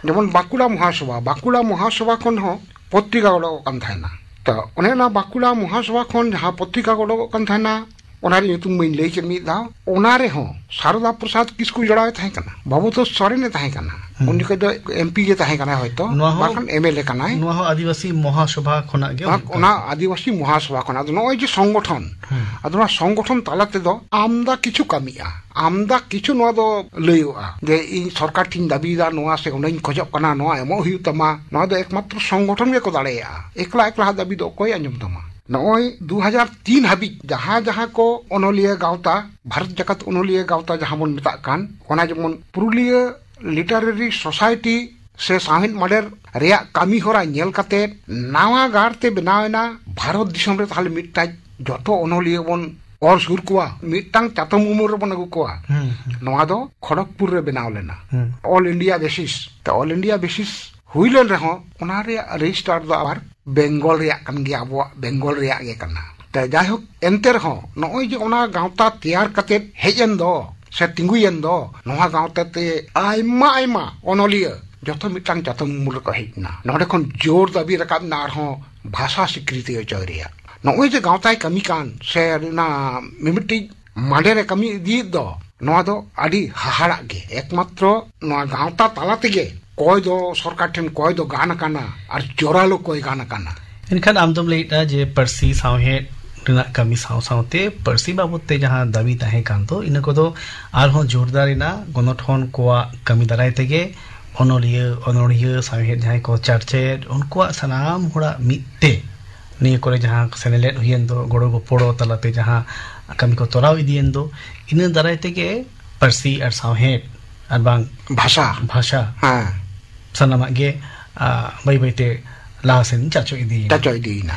ᱡᱮᱢᱚᱱ ᱵᱟᱸᱠᱩᱲᱟ ᱢᱚᱦᱟᱥᱚᱵᱷᱟ, ᱵᱟᱸᱠᱩᱲᱟ ᱢᱚᱦᱟᱥᱚᱵᱷᱟ ᱠᱷᱚᱱ ᱦᱚᱸ ᱯᱚᱛᱨᱤᱠᱟ ᱚᱰᱚᱠᱚᱜ ᱠᱟᱱ ᱛᱟᱦᱮᱱᱟ᱾ ᱛᱚ ᱚᱱᱮ ᱚᱱᱟ ᱵᱟᱸᱠᱩᱲᱟ ᱢᱚᱦᱟᱥᱚᱵᱷᱟ ᱠᱷᱚᱱ ᱡᱟᱦᱟᱸ ᱯᱚᱛᱨᱤᱠᱟ ᱠᱚ ᱚᱰᱚᱠᱚᱜ ᱠᱟᱱ ᱛᱟᱦᱮᱱᱟ, ᱚᱱᱟ ᱨᱮᱭᱟᱜ ᱧᱩᱛᱩᱢ ᱢᱟᱹᱧ ᱞᱟᱹᱭ ᱠᱮᱫ ᱢᱤᱫ ᱫᱷᱟᱣ᱾ ᱚᱱᱟ ᱨᱮᱦᱚᱸ ᱥᱟᱨᱚᱫᱟ ᱯᱨᱚᱥᱟᱫᱽ ᱠᱤᱥᱠᱩ ᱡᱚᱲᱟᱣᱮ ᱛᱟᱦᱮᱸ ᱠᱟᱱᱟ, ᱵᱷᱚᱵᱚᱛᱳᱥ ᱥᱚᱨᱮᱱᱮ ᱛᱟᱦᱮᱸ ᱠᱟᱱᱟ᱾ ᱦᱩᱸ᱾ ᱩᱱ ᱡᱚᱠᱷᱚᱡ ᱫᱚ ᱮᱢᱯᱤ ᱜᱮ ᱛᱟᱦᱮᱸ ᱠᱟᱱᱟᱭ ᱦᱚᱭᱛᱚ, ᱱᱚᱣᱟ ᱦᱚᱸ ᱵᱟᱠᱷᱟᱱ ᱮᱢᱮᱞᱮ ᱠᱟᱱᱟᱭ᱾ ᱱᱚᱣᱟ ᱦᱚᱸ ᱟᱹᱫᱤᱵᱟᱹᱥᱤ ᱢᱚᱦᱟᱥᱚᱵᱷᱟ ᱠᱷᱚᱱᱟᱜ ᱜᱮ ᱵᱟᱝ, ᱦᱩᱭᱩᱜ ᱠᱟᱱᱟ᱾ ᱚᱱᱟ ᱟᱹᱫᱤᱵᱟᱹᱥᱤ ᱢᱚᱦᱟᱥᱚᱵᱷᱟ ᱠᱷᱚᱱᱟᱜ᱾ ᱟᱫᱚ ᱱᱚᱜᱼᱚᱭ ᱡᱮ ᱥᱚᱝᱜᱚᱴᱷᱚᱱ, ᱦᱩᱸ᱾ ᱟᱫᱚ ᱱᱚᱣᱟ ᱥᱚᱝᱜᱚᱴᱷᱚᱱ ᱛᱟᱞᱟ ᱛᱮᱫᱚ ᱟᱢᱫᱟ ᱠᱤᱪᱷᱩ ᱠᱟᱹᱢᱤᱜᱼᱟ, ᱟᱢᱫᱟ ᱠᱤᱪᱷᱩ ᱱᱚᱣᱟ ᱫᱚ ᱞᱟᱹᱭᱚᱜᱼᱟ ᱡᱮ ᱤᱧ ᱥᱚᱨᱠᱟᱨ ᱴᱷᱮᱱ ᱤᱧ ᱫᱟᱹᱵᱤᱭᱮᱫᱟ, ᱱᱚᱣᱟ ᱥᱮ ᱚᱱᱟᱧ ᱠᱷᱚᱡᱚᱜ ᱠᱟᱱᱟ, ᱱᱚᱣᱟ ᱮᱢᱚᱜ ᱦᱩᱭᱩᱜ ᱛᱟᱢᱟ᱾ ᱱᱚᱣᱟ ᱫᱚ ᱮᱠᱢᱟᱛᱨᱚ ᱥᱚᱝᱜᱚᱴᱷᱚᱱ ᱜᱮᱠᱚ ᱫᱟᱲᱮᱭᱟᱜᱼᱟ, ᱮᱠᱞᱟ ᱮᱠᱞᱟ ᱦᱟᱜ ᱫᱟᱹᱵᱤ ᱫᱚ ᱚᱠᱚᱭ ᱟᱸᱡᱚᱢ ᱛᱟᱢᱟ? ᱱᱚᱜᱼᱚᱭ ᱫᱩ ᱦᱟᱡᱟᱨ ᱛᱤᱱ ᱦᱟᱹᱵᱤᱡ ᱡᱟᱦᱟᱸ ᱡᱟᱦᱟᱸ ᱠᱚ ᱚᱱᱚᱞᱤᱭᱟᱹ ᱜᱟᱶᱛᱟ, ᱵᱷᱟᱨᱚᱛ ᱡᱟᱠᱟᱛ ᱚᱱᱚᱞᱤᱭᱟᱹ ᱜᱟᱶᱛᱟ ᱡᱟᱦᱟᱸ ᱵᱚᱱ ᱢᱮᱛᱟᱜ ᱠᱟᱱ, ᱚᱱᱟ ᱡᱮᱢᱚᱱ ᱯᱩᱨᱩᱞᱤᱭᱟᱹ ᱞᱤᱴᱟᱨᱮᱨᱤ ᱥᱳᱥᱟᱭᱴᱤ ᱥᱮ ᱥᱟᱶᱦᱮᱫ ᱢᱟᱰᱮᱨ ᱨᱮᱭᱟᱜ ᱠᱟᱹᱢᱤ ᱦᱚᱨᱟ ᱧᱮᱞ ᱠᱟᱛᱮ ᱱᱟᱣᱟ ᱜᱟᱨ ᱛᱮ ᱵᱮᱱᱟᱣ ᱮᱱᱟ ᱵᱷᱟᱨᱚᱛ ᱫᱤᱥᱚᱢ ᱨᱮ᱾ ᱛᱟᱦᱞᱮ ᱢᱤᱫᱴᱟᱝ ᱡᱚᱛᱚ ᱚᱱᱚᱞᱤᱭᱟᱹ ᱵᱚᱱ ᱚᱨ ᱥᱩᱨ ᱠᱚᱣᱟ, ᱢᱤᱫᱴᱟᱝ ᱪᱟᱛᱚᱢ ᱩᱢᱩᱞ ᱨᱮᱵᱚᱱ ᱟᱹᱜᱩ ᱠᱚᱣᱟ᱾ ᱦᱩᱸ, ᱦᱩᱸ᱾ ᱱᱚᱣᱟ ᱫᱚ ᱠᱷᱚᱲᱚᱜᱽᱯᱩᱨ ᱨᱮ ᱵᱮᱱᱟᱣ ᱞᱮᱱᱟ᱾ ᱦᱩᱸ᱾ All India basis. ᱛᱚ, ᱚᱞ ᱤᱱᱰᱤᱭᱟ ᱵᱮᱥᱤᱥ ᱦᱩᱭ ᱞᱮᱱ ᱨᱮᱦᱚᱸ, ᱚᱱᱟ ᱨᱮᱭᱟᱜ ᱨᱮᱡᱤᱥᱴᱟᱨ ᱫᱚ ᱟᱵᱟᱨ ᱵᱮᱝᱜᱚᱞ ᱨᱮᱭᱟᱜ ᱠᱟᱱ ᱜᱮᱭᱟ, ᱟᱵᱚᱣᱟᱜ ᱵᱮᱝᱜᱚᱞ ᱨᱮᱭᱟᱜ ᱜᱮ ᱠᱟᱱᱟ᱾ ᱛᱚ, ᱡᱟᱭᱦᱳᱠ, ᱮᱱᱛᱮ ᱨᱮᱦᱚᱸ ᱱᱚᱜᱼᱚᱭ ᱡᱮ ᱚᱱᱟ ᱜᱟᱶᱛᱟ ᱛᱮᱭᱟᱨ ᱠᱟᱛᱮ ᱦᱮᱡ ᱮᱱ ᱫᱚ, ᱥᱮ ᱛᱤᱸᱜᱩᱭᱮᱱ ᱫᱚ, ᱱᱚᱣᱟ ᱜᱟᱶᱛᱟ ᱛᱮ ᱟᱭᱢᱟ ᱟᱭᱢᱟ ᱚᱱᱚᱞᱤᱭᱟᱹ ᱡᱚᱛᱚ ᱢᱤᱫᱴᱟᱝ ᱪᱟᱛᱚᱢ ᱩᱢᱩᱞ ᱨᱮᱠᱚ ᱦᱮᱡ ᱮᱱᱟ᱾ ᱱᱚᱰᱮ ᱠᱷᱚᱱ ᱡᱳᱨ ᱫᱟᱹᱵᱤ ᱨᱟᱠᱟᱵ ᱮᱱᱟ ᱟᱨᱦᱚᱸ ᱵᱷᱟᱥᱟ ᱥᱤᱠᱨᱤᱛᱤ ᱚᱪᱚᱭ ᱨᱮᱭᱟᱜ᱾ ᱱᱚᱜᱼᱚᱭ ᱡᱮ ᱜᱟᱶᱛᱟᱭ ᱠᱟᱹᱢᱤ ᱠᱟᱱ, ᱥᱮ ᱚᱱᱟ ᱢᱤᱢᱤᱫᱴᱤᱡ ᱢᱟᱰᱮᱨ ᱮ ᱠᱟᱹᱢᱤ ᱤᱫᱤᱭᱮᱫ ᱫᱚ, ᱱᱚᱣᱟ ᱫᱚ ᱟᱹᱰᱤ ᱦᱟᱦᱟᱲᱟᱜ ᱜᱮ᱾ ᱮᱠᱢᱟᱛᱨᱚ ᱱᱚᱣᱟ ᱜᱟᱶᱛᱟ ᱛᱟᱞᱟ ᱛᱮᱜᱮ ᱠᱚᱭ ᱫᱚ ᱥᱚᱨᱠᱟᱨ ᱴᱷᱮᱱ ᱠᱚᱭ ᱫᱚ ᱜᱟᱱ ᱟᱠᱟᱱᱟ ᱟᱨ ᱡᱳᱨᱟᱞᱳ ᱠᱚᱭ ᱜᱟᱱ ᱟᱠᱟᱱᱟ᱾ ᱮᱱᱠᱷᱟᱱ ᱟᱢ ᱫᱚᱢ ᱞᱟᱹᱭᱮᱫᱼᱟ ᱡᱮ ᱯᱟᱹᱨᱥᱤ ᱥᱟᱶᱦᱮᱫ ᱨᱮᱱᱟᱜ ᱠᱟᱹᱢᱤ ᱥᱟᱶ ᱥᱟᱶᱛᱮ ᱯᱟᱹᱨᱥᱤ ᱵᱟᱵᱚᱫ ᱛᱮ ᱡᱟᱦᱟᱸ ᱫᱟᱹᱵᱤ ᱛᱟᱦᱮᱸ ᱠᱟᱱ ᱫᱚ, ᱤᱱᱟᱹ ᱠᱚᱫᱚ ᱟᱨᱦᱚᱸ ᱡᱳᱨᱫᱟᱨ ᱮᱱᱟ᱾ ᱜᱚᱱᱚᱴᱷᱚᱱ ᱠᱚᱣᱟᱜ ᱠᱟᱹᱢᱤ ᱫᱟᱨᱟᱭ ᱛᱮᱜᱮ ᱚᱱᱚᱞᱤᱭᱟᱹ, ᱚᱱᱚᱲᱦᱤᱭᱟᱹ, ᱥᱟᱶᱦᱮᱫ ᱡᱟᱦᱟᱸᱭ ᱠᱚ ᱪᱟᱨᱪᱟᱭᱮᱫ, ᱩᱱᱠᱩᱣᱟᱜ ᱥᱟᱱᱟᱢ ᱦᱚᱲᱟᱜ ᱢᱤᱫ ᱛᱮ ᱱᱤᱭᱟᱹ ᱠᱚᱨᱮ ᱡᱟᱦᱟᱸ ᱥᱮᱱᱮᱞᱮᱫ ᱦᱩᱭᱮᱱ ᱫᱚ, ᱜᱚᱲᱚ ᱜᱚᱯᱚᱲᱚ ᱛᱟᱞᱟᱛᱮ ᱡᱟᱦᱟᱸ ᱠᱟᱹᱢᱤ ᱠᱚ ᱛᱚᱨᱟᱣ ᱤᱫᱤᱭᱮᱱ ᱫᱚ, ᱤᱱᱟᱹ ᱫᱟᱨᱟᱭ ᱛᱮᱜᱮ ᱯᱟᱹᱨᱥᱤ ᱟᱨ ᱥᱟᱶᱦᱮᱫ ᱟᱨ ᱵᱟᱝ ᱵᱷᱟᱥᱟ᱾ ᱵᱷᱟᱥᱟ ᱦᱮᱸ᱾ ᱥᱟᱱᱟᱢᱟᱜ ᱜᱮ, ᱟ, ᱵᱟᱹᱭ ᱵᱟᱹᱭᱛᱮ ᱞᱟᱦᱟ ᱥᱮᱱ ᱪᱟᱪᱚ ᱤᱫᱤᱭᱮᱱᱟ᱾ ᱪᱟᱪᱚ ᱤᱫᱤᱭᱮᱱᱟ᱾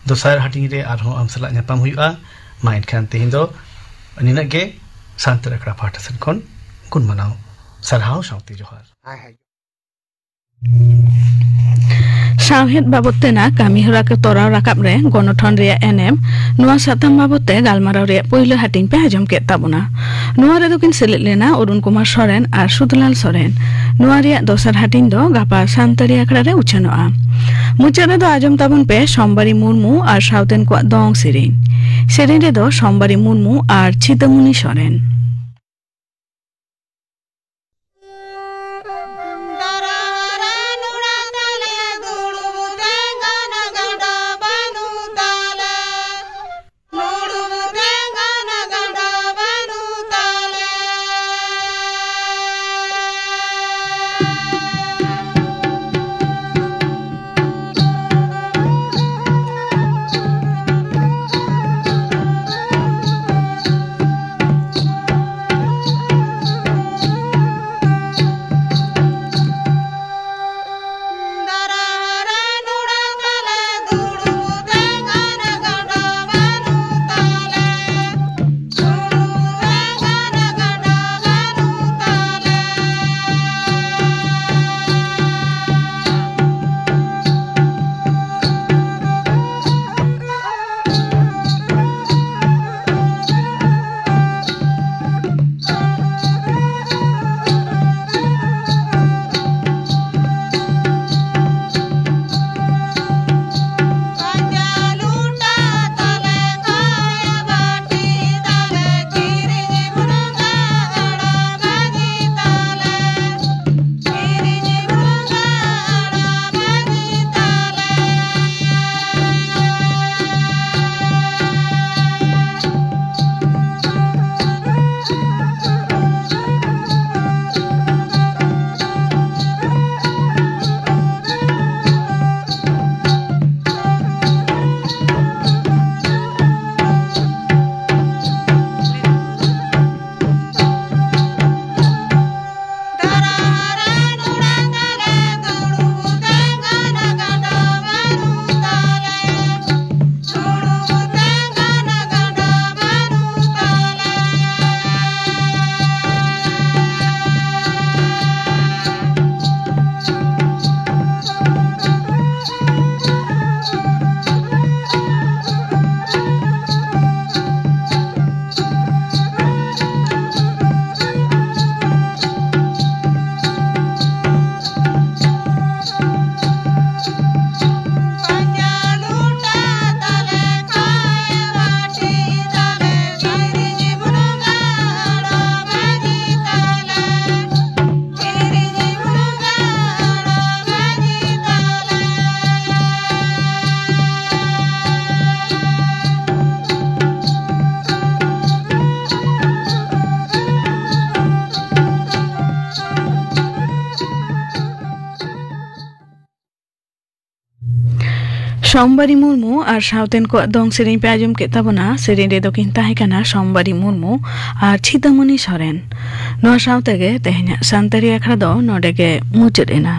ᱫᱚᱥᱟᱨ ᱦᱟᱹᱴᱤᱧ ᱨᱮ ᱟᱨᱦᱚᱸ ᱟᱢ ᱥᱟᱞᱟᱜ ᱧᱟᱯᱟᱢ ᱦᱩᱭᱩᱜᱼᱟ᱾ ᱢᱟ ᱮᱱᱠᱷᱟᱱ ᱛᱮᱦᱮᱧ ᱫᱚ ᱱᱤᱱᱟᱹᱜ ᱜᱮ᱾ ᱥᱟᱱᱛᱟᱲ ᱟᱠᱷᱲᱟ ᱯᱟᱦᱴᱟ ᱥᱮᱱ ᱠᱷᱚᱱ ᱜᱩᱱ ᱢᱟᱱᱟᱣ ᱥᱟᱨᱦᱟᱣ ᱥᱟᱶᱛᱮ ᱡᱚᱦᱟᱨ᱾ ᱦᱮᱸ, ᱦᱮᱸ᱾ ᱥᱟᱶᱦᱮᱫ ᱵᱟᱵᱚᱫ ᱛᱮᱱᱟᱜ ᱠᱟᱹᱢᱤᱦᱚᱨᱟ ᱠᱚ ᱛᱚᱨᱟᱣ ᱨᱟᱠᱟᱵ ᱨᱮ ᱜᱚᱱᱚᱴᱷᱚᱱ ᱨᱮᱭᱟᱜ ᱮᱱᱮᱢ, ᱱᱚᱣᱟ ᱥᱟᱛᱟᱢ ᱵᱟᱵᱚᱫ ᱛᱮ ᱜᱟᱞᱢᱟᱨᱟᱣ ᱨᱮᱭᱟᱜ ᱯᱩᱭᱞᱩ ᱦᱟᱹᱴᱤᱧ ᱯᱮ ᱟᱸᱡᱚᱢ ᱠᱮᱫ ᱛᱟᱵᱚᱱᱟ᱾ ᱱᱚᱣᱟ ᱨᱮᱫᱚ ᱠᱤᱱ ᱥᱮᱞᱮᱫ ᱞᱮᱱᱟ ᱚᱨᱩᱱ ᱠᱩᱢᱟᱨ ᱥᱚᱨᱮᱱ ᱟᱨ ᱥᱩᱫᱷᱞᱟᱞ ᱥᱚᱨᱮᱱ᱾ ᱱᱚᱣᱟ ᱨᱮᱭᱟᱜ ᱫᱚᱥᱟᱨ ᱦᱟᱹᱴᱤᱧ ᱫᱚ ᱜᱟᱯᱟ ᱥᱟᱱᱛᱟᱲᱤ ᱟᱠᱷᱲᱟ ᱨᱮ ᱩᱪᱷᱟᱹᱱᱚᱜᱼᱟ᱾ ᱢᱩᱪᱟᱹᱫ ᱨᱮᱫᱚ ᱟᱸᱡᱚᱢ ᱛᱟᱵᱚᱱ ᱯᱮ ᱥᱳᱢᱵᱟᱨᱤ ᱢᱩᱨᱢᱩ ᱟᱨ ᱥᱟᱶᱛᱮᱱ ᱠᱚᱣᱟᱜ ᱫᱚᱝ ᱥᱮᱨᱮᱧ᱾ ᱥᱮᱨᱮᱧ ᱨᱮᱫᱚ ᱥᱳᱢᱵᱟᱨᱤ ᱢᱩᱨᱢᱩ ᱟᱨ ᱪᱷᱤᱛᱟᱹᱢᱩᱱᱤ ᱥᱚᱨᱮᱱ᱾ ᱥᱳᱢᱵᱟᱨᱤ ᱢᱩᱨᱢᱩ ᱟᱨ ᱥᱟᱶᱛᱮᱱ ᱠᱚᱣᱟᱜ ᱫᱚᱝ ᱥᱮᱨᱮᱧ ᱯᱮ ᱟᱸᱡᱚᱢ ᱠᱮᱫ ᱛᱟᱵᱚᱱᱟ᱾ ᱥᱮᱨᱮᱧ ᱨᱮᱫᱚ ᱠᱤᱱ ᱛᱟᱦᱮᱸ ᱠᱟᱱᱟ ᱥᱳᱢᱵᱟᱨᱤ ᱢᱩᱨᱢᱩ ᱟᱨ ᱪᱷᱤᱛᱟᱢᱚᱱᱤ ᱥᱚᱨᱮᱱ᱾ ᱱᱚᱣᱟ ᱥᱟᱶ ᱛᱮᱜᱮ ᱛᱮᱦᱮᱧᱟᱜ ᱥᱟᱱᱛᱟᱲᱤ ᱟᱠᱷᱲᱟ ᱫᱚ ᱱᱚᱰᱮ ᱜᱮ ᱢᱩᱪᱟᱹᱫ ᱮᱱᱟ᱾